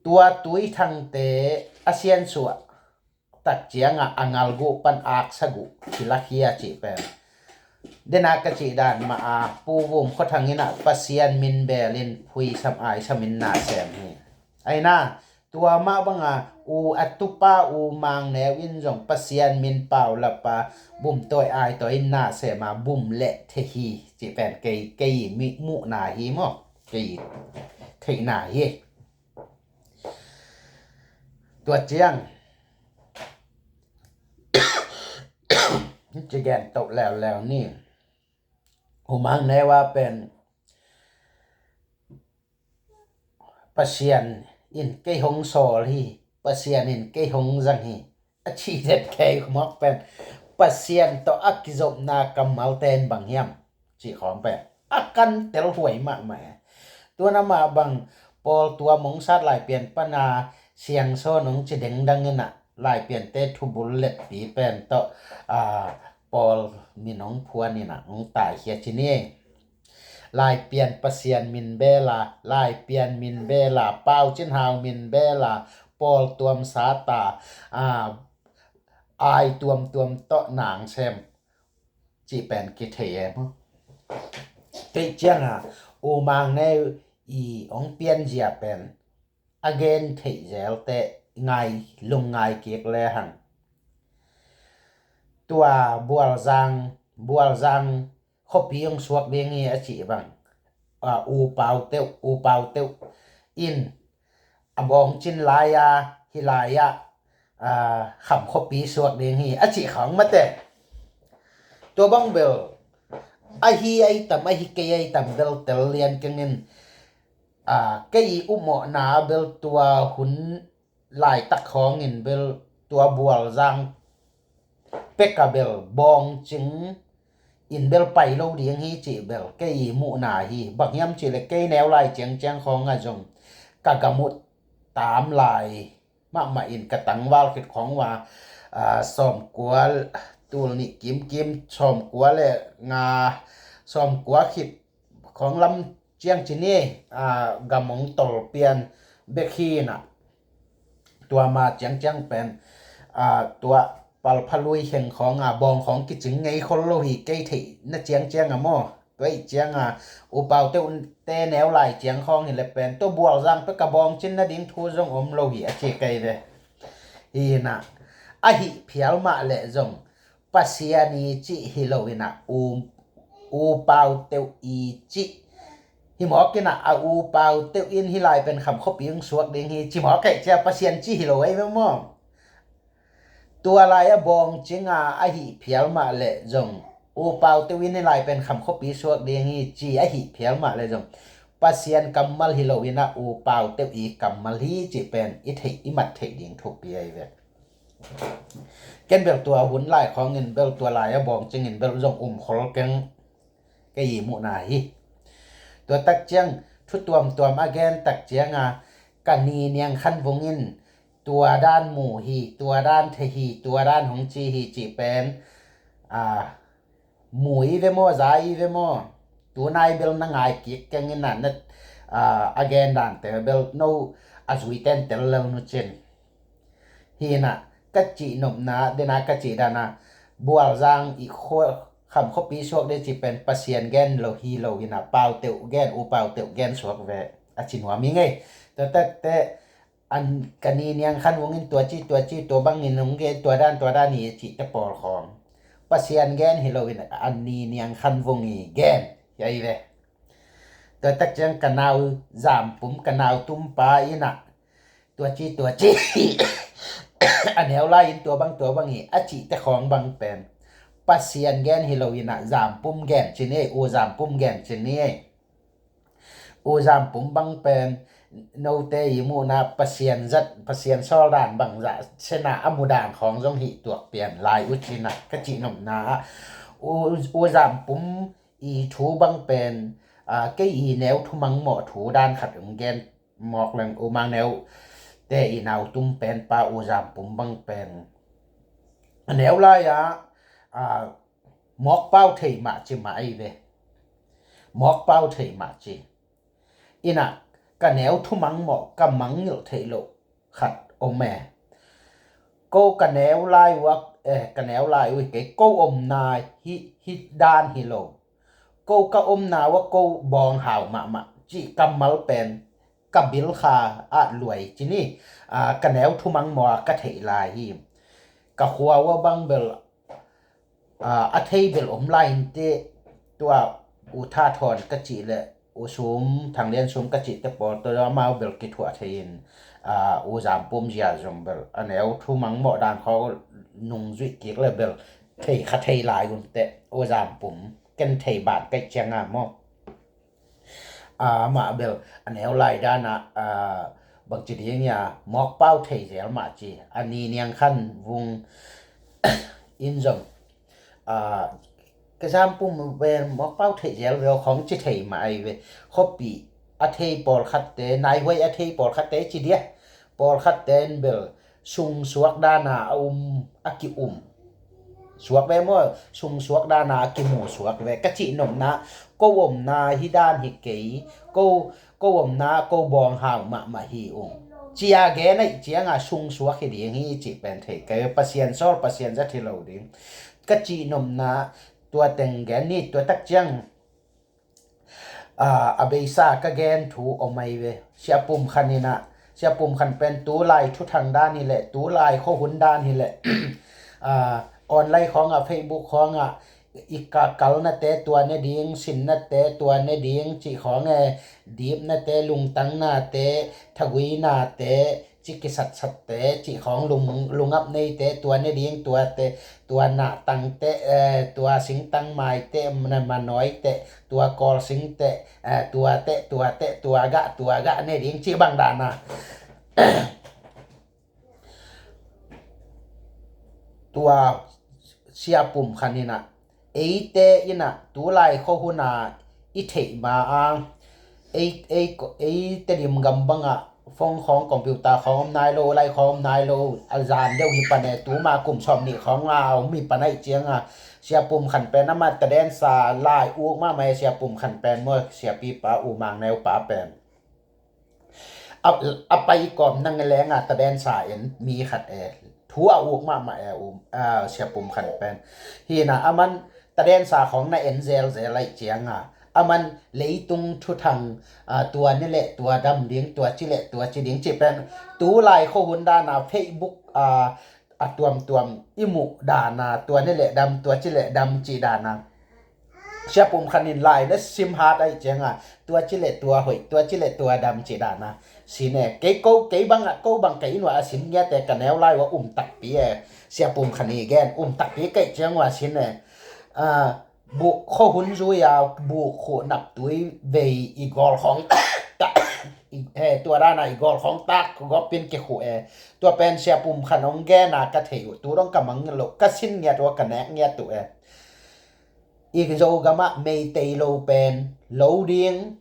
Tua Tuithangte a siansuah tak ciangah a ngal guh pan aksa guh kilakhia cih pen, dena ka cih dan mah a, Pu Vum Khua Thang in ah Pasian min bel in phuisam aisam in na sem hi. Aina, tua mah banga, u a tupa U Mang Neu in zong Pasian min pau lapa bum tawi ai tawi in na sem a, bum le thei hi cih pen kei, kei mi muhna hi maw, kei theihna hi. Tua ciang ci gen toh leuleu ni. U Mang Neu a pen Pasian in kei hong sawl hi, Pasian in kei hong zang hi, a ci det kei khawng pen Pasian tawh a kizopna kammalte in bang hiam cih khawng pen a kan telhuai mahmah e. Tuan amah bang pawl tua mong sat Laipian pana siangsawn hong ci dengdang in ah Laipiante thubul letpi pen tawh, a, pawl min hong phuan in ah hong taikhia ci ni. Laipian Pasian min bela, Laipian min bela, Pau Cin Hau min bela, pawl tuam sata, a, ai tuamtuam tawh nang sem cih pen kithei e maw. Kei cianga U Mang Neu i hong pianzia pen a gen theih zelte ngai, lungngai kik le hang. Tua Bualzang, Bualzang khuapi hong suak ding hi a cih bang, a, U Pau Teuh, U Pau Teuh in a bawngcin lai-a, hih lai-ah, a, Kham khuapi suak ding hi a cih khawng mate. Tua bang bel ahi ai tam, ahi kei ai tam bel tel lian keng in, a, kei i upmawhna bel tua hun laitak khawngin bel tua Bualzang peka bel bawngcing in bel pai lo ding hi cih bel kei i muhna hi. Bang hiam cih le kei neu lai ciangciang khawng a zong ka gam uh tam lai mahmah in ka tangval khit khawng uh a, a, sawmkua, tul nih kimkim sawmkua le nga, sawmkua khit khawng lam ciang ci ni, a, gam hong tol pian bek hi in ah. Tua ma ciangciang pen, a, tua Palphalui heng khawng a bawng khawng kicing ngei khol lo hi kei theihna ciangciang a maw. Tua ih cianga U Pau Teuh te neu lai ciang khawng hi le pen tua Bualzang peka bawngcin nading thu zong om lo hi a ci kei ve. Hi in ah, ahi phial mah leh zong Pasian i cih hi lo in ah, U, U Pau Teuh i cih Cimawk in ah a upau teuh in hih lai pen Kham khuapi hong suak ding hi, cimawk kei cia Pasian ci hi lo ei ve maw? Tua lai a bawng cinga a hih phial mah leh zong upau teuh in hih lai pen Kham khuapi suak ding hi ci a hih phial mah leh zong Pasian kammal hi lo in ah upau teuh i kammal hi cih pen i theih i mat theih ding thupi ahi ve. Ken bel tua hun lai khawngin bel tua lai a bawng cingin bel zong um khol keng kei i muhna hi. Tua tak ciang thu tuamtuam a gen tak cianga ka ni Niang Khan Vung in tua dan mu hi, tua dan thei hi, tua dan hong ci hi cih pen a mu i ve maw, za i ve maw? Tunai bel na ngai kik keng in ah na a gen dante bel no a zui ten tel lel nu cin. Hi in ah ka cih nopna dena ka cih dana Bualzang i khua Kham khuapi suak ding cih pen Pasian gen lo hi lo in ah pau teuh gen, upau teuh gen suak ve a ci nuam i ngei. Tua takte an ka ni Niang Khan Vung in tua ci tua ci tua bangin hong gen tua dan tua dan hi a cihte pawl khawng Pasian gen hi lo in ah an ni Niang Khan Vung i gen hi ahi ve. Tua tak ciang ka nau Zam Pum ka nau tumpa in ah tua ci tua ci a neu lai in tua bang tua bang hi a cihte khawng bang pen Pasian gen hi lo in ah Zam Pum gen ci ni ei, U Zam Pum gen ci ni ei. U Zam Pum bang pen note i muhna Pasian zat, Pasian sawl dan bang zah sena a mu dan khawng zong hih tuak pian lai uh cin ah ka cih nopna ah U, U Zam Pum i thu bang pen a kei i neu thu mangmawh thu dan khat hong gen mawk leng U Mang Neu te i nau tum pen pa U Zam Pum bang pen a neu lai ah a mawk pau thei mah ci mah ahi ve. Mawk pau thei mah ci. In ah ka neu thu mangmawh ka mangngilh theih loh khat om e. Ko ka neu lai uh a, eh, ka neu lai uh hi kei, ko omna hi, hi dan hi lo. Ko ka omna uh a ko bawng hau mahmah cih kammal pen ka bilkha ah luai ci ni. A, ka neu thu mangmawh a ka theih lai hi. Ka khua uh a bang bel a, a thei bel om lai in teh tua U Tha Thawn ka cih leh U Sum, Thang Lian Sum ka cihte pawl tawh amau bel kithuah thei in a, U Zam Pum zia zong bel a neu thu mangmawh dan khaw nung zuih kik leh bel thei kha thei lai un teh U Zam Pum ken thei ban kaih cianga maw? A, amah bel a neu lai danah a, bangci ding ia mawk pau thei zel mah ci a ni Niang Khan Vung in zong a, ka Zam Pum ve mawk pau thei zel ve aw khawng ci thei mah ahi ve. Khuapi a thei pawlkhatte, naihuai a thei pawlkhatte ci dia pawlkhatte in bel sung suak dana a um a ki um suak ve maw, sung suak dana a kimu suak ve ka cih nopna, ko omna hi dan hi kei, ko, ko omna ko bawng hau mahmah hi ung. Cia gen aih cianga sung suak hi ding hi cih pen thei kei, Pasian sawl Pasian zat hi lo ding ka cih nopna tua teng gen ni. Tua tak ciang a, a beisa ka gen thu om ahi ve. Sia Pum Khan inah, Sia Pum Khan pen tulai thuthang dan hileh, tulai khuahun dan hileh a, online khawngah, Facebook khawngah i ka kalnate tua ne ding, sinnate tua ne ding cih khawng e, dipnate, lungtangnate, thaguinate, ci kisatsatte cih khawng lung, lungap neite tua ne ding, tuate, tua nahtangte, eh, tua singtang maite, na manawite, tua kawlsingte, eh, tuate, tuate, tua gah, tua gah ne ding cih bang dana tua Sia Pum Khan inah, eite inah tulai khuahuna i theih ma a, ei, ei, ei Tedim gam bangah phone khawng, computer khawng om nai lo, lai khawng om nai lo, a zan deuh hi pan e, tuma kum sawm nih khawng a om hi pan aih cianga Sia Pum Khan pen amah tadensa lai uk mahmah e. Sia Pum Khan pen maw, siapipa U Mang Neu pa pen a, a pai kawm nang lenga tadensa en mi khat e, thu a uk mahmah e, um, a, Sia Pum Khan pen. Hina aman tadensa khawng na en zelzel aih cianga aman leitung thuthang a, tua ne leh tua dam ding, tua ci leh tua ci ding cih pen tulai khuahun dana Facebook a, a tuamtuam i muh dana tua ne leh dam, tua ci leh dam cih dana Sia Pum Khan in lai na sim hat aih cianga tua ci le tua hoih, tua ci le tua dam ci dan a sin e. Kei ko, kei bang a, ko bang kei inn ua a sin ngiat e, ka neu lai ua um takpi e. Sia Pum Khan i gen um takpi kei ciang ua sin e. Buh khuahun zui a, buh khuh nap tui vei i gawl khawng tak, tua dan a i gawl khawng tak gawp in kikhuh e. Tua pen Sia Pum Khan hong gen a ka thei uh, tu dong ka mang lo, ka sin ngiat ua ka nek ngiat uh e. I Zogam ah Meitei lo pen lo ding,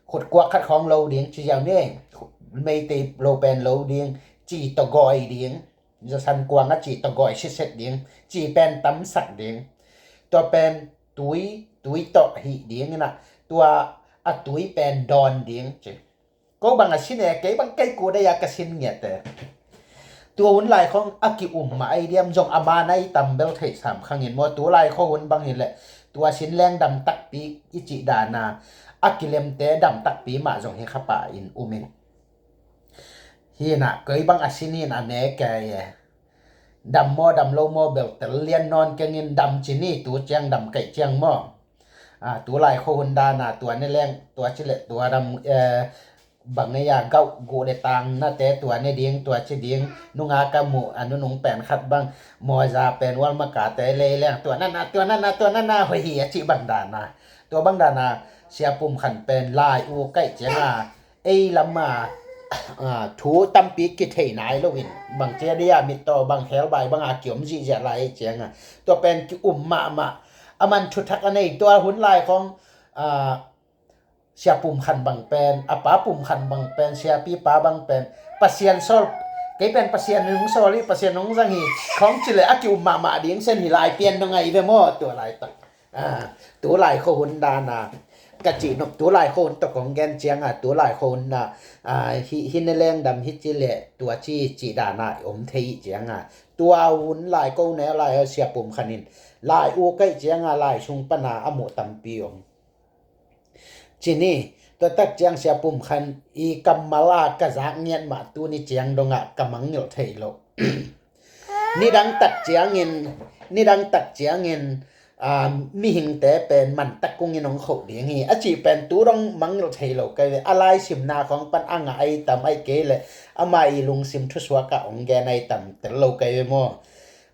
khutkuak khat khawng lo ding ci ziau ni. Meitei lo pen lo ding, ci tawh gawi ding, zasan kuang a ci tawh gawi sitset ding, ci pen tamsak ding. Tua pen tui, tui tawh hih ding ina, tua a tui pen dawn ding ci. Ko bang a sin e, kei bang kei kua dei a ka sin ngiat e. Tua hun lai khawng a ki-um mah ai diam, zong a man ai tam bel theih sam khang in maw, tu lai khawng hun bang hi leh tua sin leng dam takpi i cih dan a, a kilemte dam takpi mah zong hi kha pah in um in. Hi na, kei bang a sin in a ne kei e. Dam maw, dam lo maw, bel tel lian nawn keng in, dam ci ni, tu ciang dam kaih ciang maw. Tu lai khua hun dan a, tua ne leng, tua ci leh tua dam, bang ei a gauh guh le tang nate tua ne ding, tua ci ding, nunga ka muh a nunung pen khat bang, mawiza pen ual maka te lei leng, tua nana, tua nana, tua nana, hoih hi a cih bang dan a. Tua bang dan a, Sia Pum Khan pen lai u kaih ciang a, ei lam a thu tampi kithei nai lo in, bang cia dia mittaw bang khelbai bang a kiom zihziah lai ei ciang a, tua pen ki-um mahmah. A man thuthak a nei, tua hun lai khawng Sia Pum Khan bang pen, a pa Pum Khan bang pen, siapi pa bang pen, Pasian sawl, kei pen Pasian hong sawl hi, Pasian hong zang hi, khawng ci leh a ki-um mahmah ding sen hi lai pian dong ai ve maw, tua laitak. Tu lai khua hun dan a, ka cih nop, tu lai khua hun tawh kong gen ciang a, tu lai khua hun a, hi, hi ne leng dam hi ci leh, tua ci, cih dan a om thei ciang a. Tua hun lai ko ne lai a Sia Pum Khan in, lai u kaih ciang a, lai sung pan a, a muh tampi om. Ci ni, tua tak ciang Sia Pum Khan i kammal a ka zak ngiat mah tu ni ciang dong a ka mangngilh thei lo. Nidang tak ciangin, nidang tak ciangin, mihingte pen mantak kungin hong khoh ding hi a cih pen tu dong mangngilh thei lo kei ve. A lai simna khawng pan a ngah ai tam ai kei leh ama i lungsim thusuak ah hong gen ai tam tel lo kei ve maw.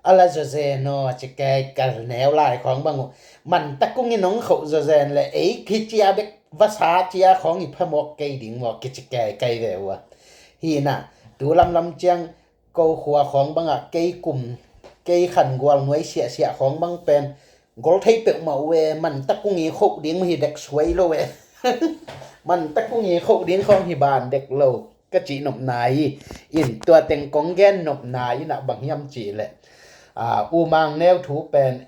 A la zawzen aw, ci kei kal neu lai khawng bang uh. Mantak kungin hong khoh zawzen le ei khi cia bek vasa cia khawng i phamawk kei ding maw, kici kei kei ve uh a. Hi na, tu lamlam ciang ko khua khawng bang ah kei kum, kei khan gual nuai siahsiah khawng bang pen gol thei peuhmah uh e, mantak kung i khoh ding hi dek suai lo e. Mantak kung i khoh ding khawng hi ban dek lo. Ka cih nopna hi in, tua teng kong gen nopna in ah bang hiam cih leh, U Mang Neu thu pen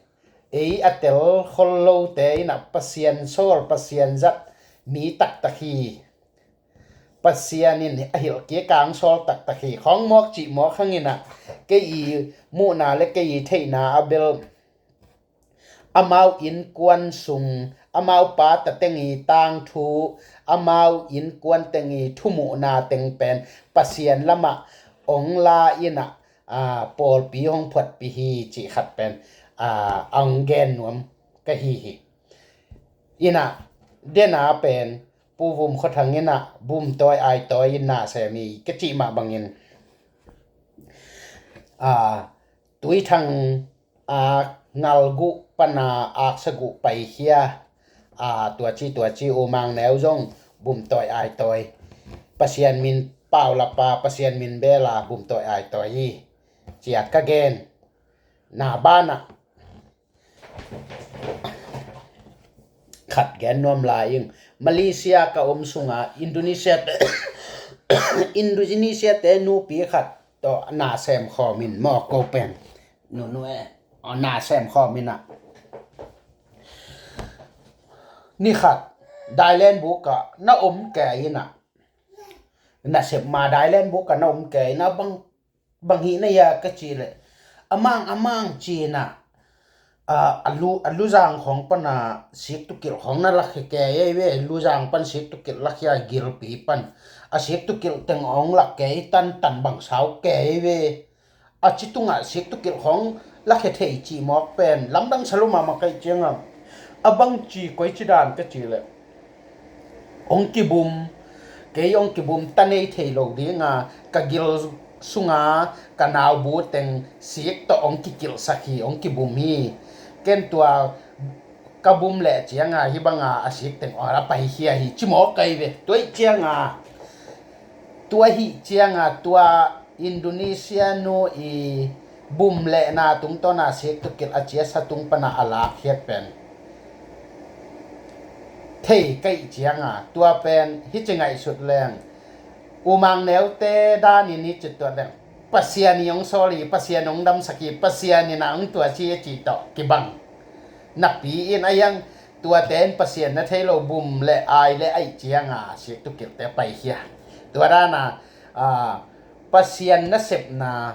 ei a tel khol lote in ah Pasian sawl, Pasian zat mi taktak hi. Pasian in a hilh kik a hong sawl taktak hi. Khawng mawk cih mawk hang in ah kei i muhna le kei i theihna a bel amau innkuan sung, amau pa tateng i tangthu, amau innkuan teng i thumuhna teng pen Pasian lamah ong la in ah, pawlpi hong phuatpih hi cih khat pen a hong gen nuam ka hi hi. In ah, den a pen Pu Vum Khua Thang in ah bumtawi aitawi in na sem hi ka cih mah bangin, Tui Thang a ngal guh pan a aksa guh paikhia, tua ci tua ci U Mang Neu zong bumtawi aitawi, Pasian min paulap a, Pasian min bel a bumtawi aitawi hi. Ciat ka gen na ban ah khat gen nuam lai ing. Malaysia ka om sung a Indonesia te, Indonesia te nupi khat tawh na sem khawm in maw, ko pen nunu e, na sem khawm in ah, ni khat Thailand buk ah na om kei in ah, nasep ma Thailand buk ah na om kei in ah, bang, bang hih na hia ka cih leh, a mang, a mang ci in ah, a lu, a luzang khawng pan a siktukilh khawng na lakhia kei ei ve, luzang pan siktukilh lakhia, gilpi pan a siktukilh teng hong lak kei, tantan bang sau kei ei ve. A ci tungah siktukilh khawng lakhia thei cih mawk pen lamdang sa lo mahmah ka hih ciangah, a bang ci koi ci dan ka cih leh, hong kibum, kei hong kibum ta nei thei lo dinga ka gil sunga ka naubu teng sik tawh hong kikilhsak hi, hong kibum hi. Ken tua ka bum leh cianga hih banga a sik teng awl a paikhia hi ci mawk kei ve. Tua hih cianga, tua hih cianga tua Indonesia nu i bum lehna tungtawna sik tukilh a ciasa tung pana a lakkhiat pen thei ka hih cianga tua pen hih ci ngaihsut leng, U Mang Neute danin hih ci tuat leng, Pasian in hong sawl hi, Pasian in hong damsak hi, Pasian in a hong tuaci a cih tawh kibang napi in a hiang tuate in Pasian na thei lo, bum le ai le a hih cianga sik tukilhte paikhia. Tua dana, a, Pasian nasepna,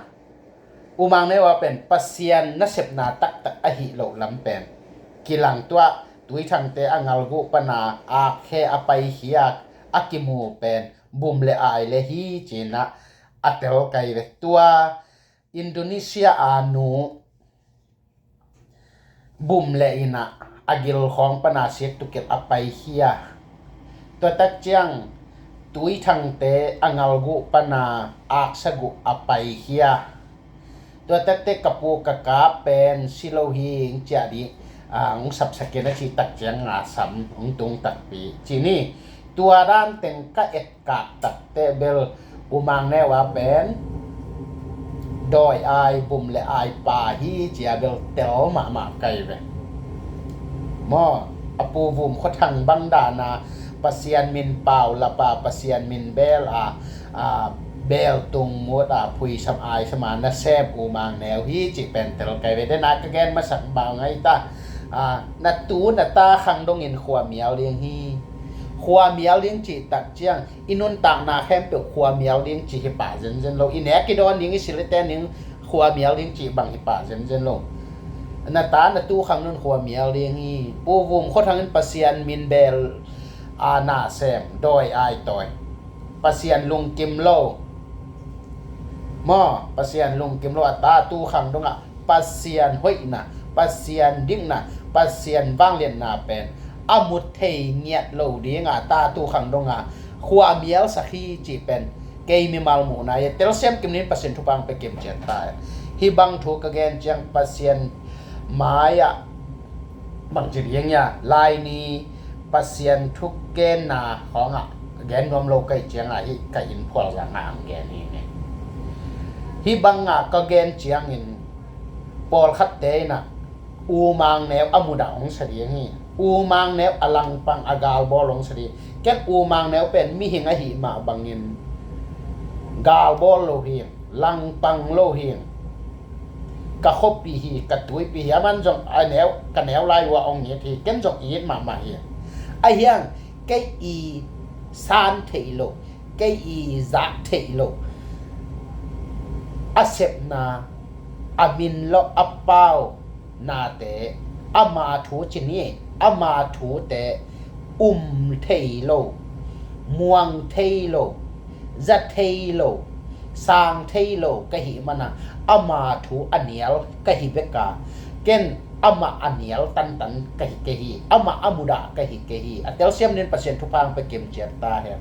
U Mang Neu a pen Pasian nasepna taktak ahi loh lam pen kilang, tua Tuithangte a ngalguh pana akkhe a paikhiak a kimu pen bum le ai le hi cinah a tel kei ve. Tua Indonesia a nu bum le inah a gilkhawng pana sik tukilh a paikhia. Tua tak ciang Tuithangte a ngalguh pana aksa guh a paikhia. Tua takte ka pu ka kap pen si lo hi, hong ciah dih, a, hong sapsak in a cih tak cianga sam hong tung takpi ci ni. Tua dan teng ka et kak takte bel U Mang Neu a pen dawi ai, bum le ai pa hi cia bel tel mahmah kei ve. Maw, a pu Vum Khua Thang bang dana Pasian min pau lapa, Pasian min bel a, a, bel tung mut a phuisam aisama nasem U Mang Neu hi cih pen tel kei ve. Dena ka gen masak bau ngai ta, a, na tu na ta khang dongin khua mial ding hi. Khua mial ding cih tak ciang i nuntakna khempeuh khua mial ding cih hi pah zenzen lo. I nek i dawn ding, i silite ning khua mial ding cih bang hi pah zenzen lo. Na ta na tu khang nun khua mial ding hi. Pu Vum Khua Thang in Pasian min bel a nasem, dawi ai tawi, Pasian lungkim lo. Maw, Pasian lungkim lo a ta tu khang dongah Pasian hoihna, Pasian dikna, Pasian vangliatna pen a mu thei ngiat lo dinga ta tu khang donga khua mialsak hi cih pen kei mimal muhna hi. Telsiam kim nin Pasian thupha hong pia kim ciat ta hi. Hih bang thu ka gen ciang Pasian mai-ah bangci ding hia, Laini Pasian thugenna khawngah gen nuam lo ka hih ciangah hih ka inn phualzangah ang gen hi ngei. Hih bangah ka gen ciangin pawlkhatte inah U Mang Neu a mudah hong sa ding hi. U Mang Neu a langpang a galbawl hong sa ding. Ken U Mang Neu pen mihing ahih mah bangin galbawl lo hi, langpang lo hi. Ka khuapi hi, ka tuipi hi, aman zong a neu, ka neu lai uh a hong it hi, ken zong it mahmah hi. A hiang kei i san theih loh, kei i zak theih loh a sepna, a min lo, a pau nate, ama thu ci ni, ama thute um thei lo, muang thei lo, za thei lo, sang thei lo ka hih mana ama thu a nial ka hi beka. Ken amah a nial tantan ka hi kei hi, amah a mudah ka hi kei hi. A telsiam nin Pasian thupha hong pia kim ciat ta hen.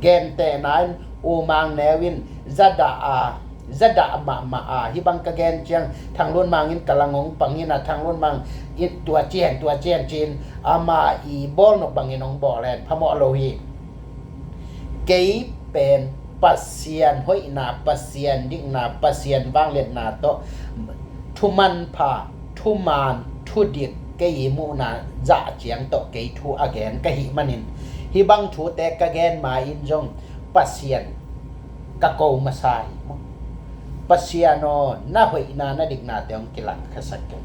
Gentehna in U Mang Neu in za dah a, za dah mahmah a, hih bang ka gen ciang Thang Lun Mang in ka lang hong pang in a, Thang Lun Mang in tua ci hen, tua ci hen ci-in ama i bawl nop bangin hong bawl hen, phamawh lo hi. Kei pen Pasian hoihna, Pasian dikna, Pasian vangliatna tawh thumanpha, thuman, thudik kei i muhna zah ciang tawh kei thu a gen ka hih manin, hih bang thute ka gen ma-in zong Pasian ka ko masa hi maw? Pasian aw, na hoihna na diknate hong kilangkhiasak kei,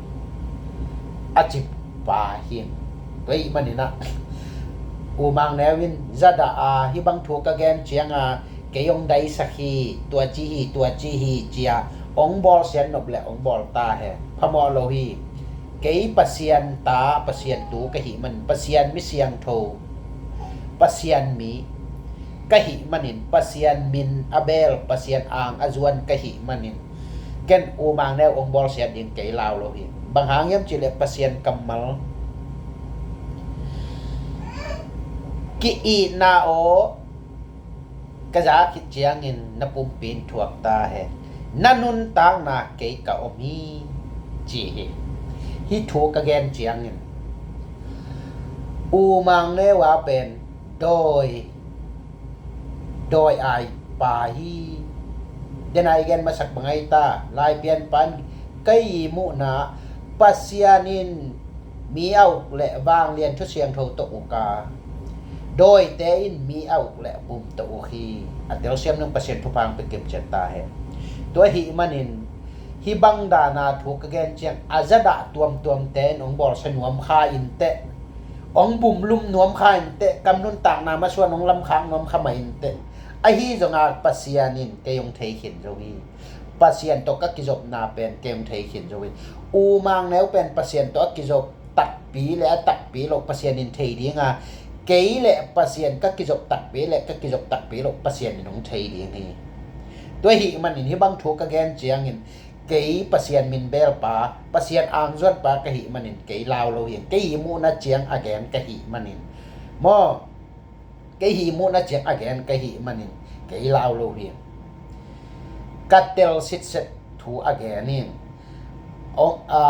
a ci pa hi. Tua ahih maninah U Mang Neu in za dah a, hih bang thu ka gen cianga kei hong daisak hi, tua ci hi, tua ci hi cia hong bawlsiat nop le hong bawl ta hen, phamawh lo hi. Kei Pasian ta, Pasian tu ka hih manin, Pasian mi siangtho, Pasian mi ka hih manin, Pasian min a bel, Pasian ang a zuan ka hih manin, ken U Mang Neu hong bawlsiat ding kei lau lo hi. Bang hang hiam cihleh Pasian kammal Ki-itna aw ka za khit ciangin na pumpi in thuak ta hen. Na nuntakna kei ka om hi, ci hi. Hih thu ka gen ciangin U Mang Neu a pen dawi dawi ai pa hi. Denai gen masak bang ai ta, Laipian pan ka ihmuhna Pasian in mi a uk le vanglian thu siangtho tawh uk a, dawite in mi a uk le bum tawh uk hi. A telsiam nung Pasian thupha hong pia kimciat ta hen. Tua ahih manin hih bang dana thu ka gen ciang a zadah tuamtuamte in hong bawlsia nuam kha inteh, hong bumlum nuam kha inteh, kam nuntakna masuan hong lamkhak nuam kha mah inteh. Ahi zonga Pasian in kei hong thei khin zo hi. Pasian tawh ka kizopna pen kei hong thei khin zo hi. U Mang Neu pen Pasian tawh a kizop takpi le a takpi loh Pasian in thei dinga, kei le Pasian ka kizop takpi le ka kizop takpi loh Pasian in hong thei ding hi. Tua ahih manin hih bang thu ka gen ciangin kei Pasian min belpa, Pasian angzuanpa ka hih manin kei lau lo hi. Kei ihmuhna ciang a gen ka hih manin maw, kei ihmuhna ciang a gen ka hih manin kei lau lo hi. Ka tel sitset thu a gen in, hong, a,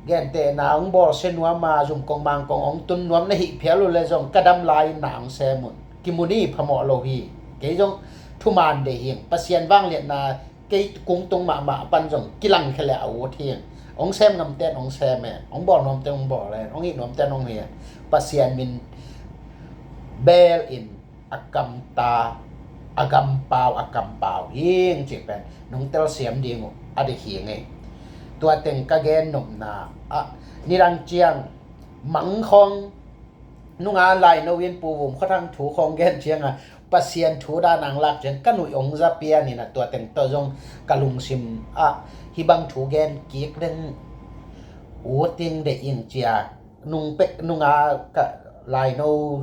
gentehna hong bawlsia nuam a, zumkong mangkong hong tun nuam na hih phial uh le zong ka dam lai-in na hong sem un. Kimu ni, phamawh lo hi. Kei zong thuman deih hing. Pasian vangliatna kei kung tung mahmah pan zong kilangkhia le a ut hing. Hong sem ngamte in hong sem e, hong bawl nuamte in hong bawl e, hong hih nuamte in hong hih e. Pasian min bel in a kamta, a kampau, a kampau hing cih pen nong telsiam ding uh a dik hing e. Tua teng ka gen nopna ah, nidang ciang Mang khawng nunga Laino in Pu Vum Khua Thang thu khawng gen cianga Pasian thu dan ang lak ciang ka nuih hong za pian in a, tua teng tawh zong ka lungsim ah hih bang thu gen kik leng ut ding deih ing cia nung pek nunga ka Laino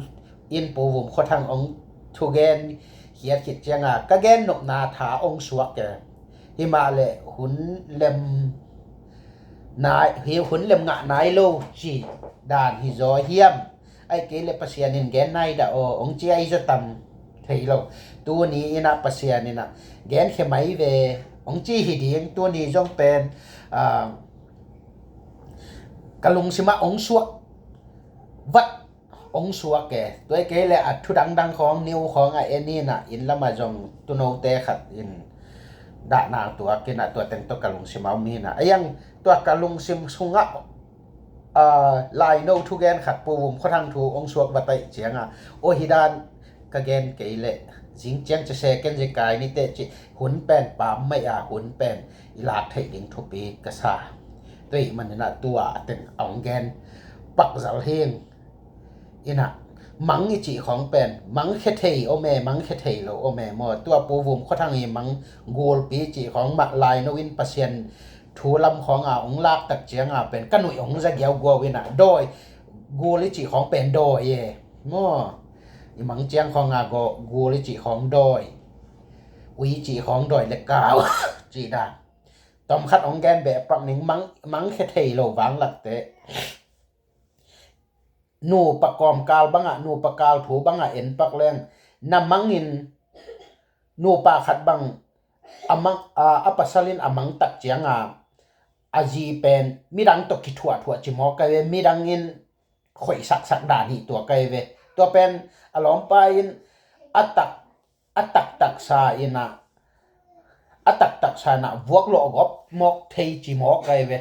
in Pu Vum Khua Thang hong thu gen khiat khit cianga ka gen nopna tha hong suak e. Himah le hun lem nai, hi hun lem ngah nai lo ci dan hi zaw hiam? Ai kei le Pasian in gen nai dah aw, hong ci ai zaw tam thei lo. Tuni in a Pasian in a gen khia mai ve, hong ci hi ding. Tuni zong pen, a, ka lungsim ah hong suak vat hong suak e. Tua kei le a thu dangdang khawng, new khawng a en in a, inn lamah zong tuunote khat in dahna tuak in a, tua teng tawh ka lungsim a om hi in a. A yang tua ka lungsim sungah, a, Laino thugen khat Pu Vum Khua Thang thu hong suak va taih cianga, aw hi dan ka gen kei le zing ciang cia se ken zi kai ni teh ci, hun pen pam mai a, hun pen i lak theih ding thupi ka sa. Tua ahih manin a tua a teng a hong gen pakzal hing. In a, mang i cih khawng pen mang khia thei om e, mang khia thei lo om e maw? Tua Pu Vum Khua Thang i mang gulpi cih khawng mah Laino in Pasian thu lam khawng a hong lak tak cianga pen ka nuih hong za giauguau in a, dawi, gul i cih khawng pen dawi e maw? I mang ciang khawng a gul i cih khawng dawi, ui i cih khawng dawi le kau cih dan. Tom khat hong gen beh pak ning, mang, mang khia thei lo vanglakte. Nupa kawmkal bangah, nupa kal thu bangah en pak leng, na mangin nupa khat bang a mang, a, a pasal in a mang tak cianga a zi pen midang tawh kithuahthuah ci mawk ai ve, midang in khoihsaksak dan hi tua kai ve. Tua pen a lawmpa in a tak, a taktaksa in a, a taktaksa in a vuak lawh gop mawk thei ci mawk kai ve.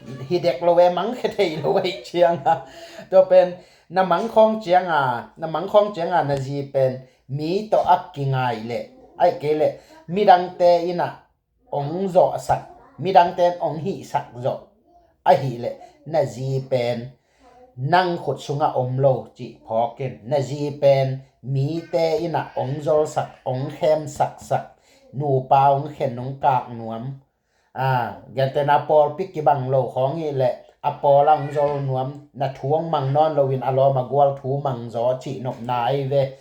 Hi dek lo e, mang khia thei lo e cianga. Tua pen na mang khawng cianga, na mang khawng cianga na zi pen mi tawh a kingai le, ai kei le midangte in a hong zawhsak, midangte in hong hihsak zawh ahih leh na zi pen nang khut sungah om lo cih phawk in, na zi pen mite in a hong zolsak, hong khemsaksak, nupa hong khen, hong kak nuam. A, gentehna pawlpi kibang lo khawng hi leh a pawl a hong zol nuam, na thu hong mang nawn loin a lawm a gual thu mang zaw cih nopna ahi ve.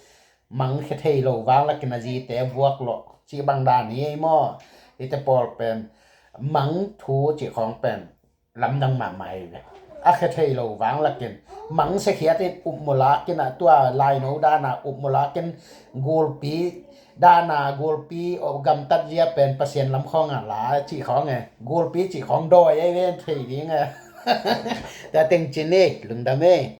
Mang khia thei lo vanglak in a zite vuak lawh cih bang dan hi ei maw? Hite pawl pen mang thu cih khawng pen lamdang mahmah hi ve. a khia thei lo vang lakin mangsia khiat in upmawh lakin ah tua laino dana upmawh lakin gulpi dana gulpi gamtat zia pen Pasian lam khawng a la cih khawng e, gulpi cih khawng dawi ei ven thei ding e. Tua teng cin e, lungdam e.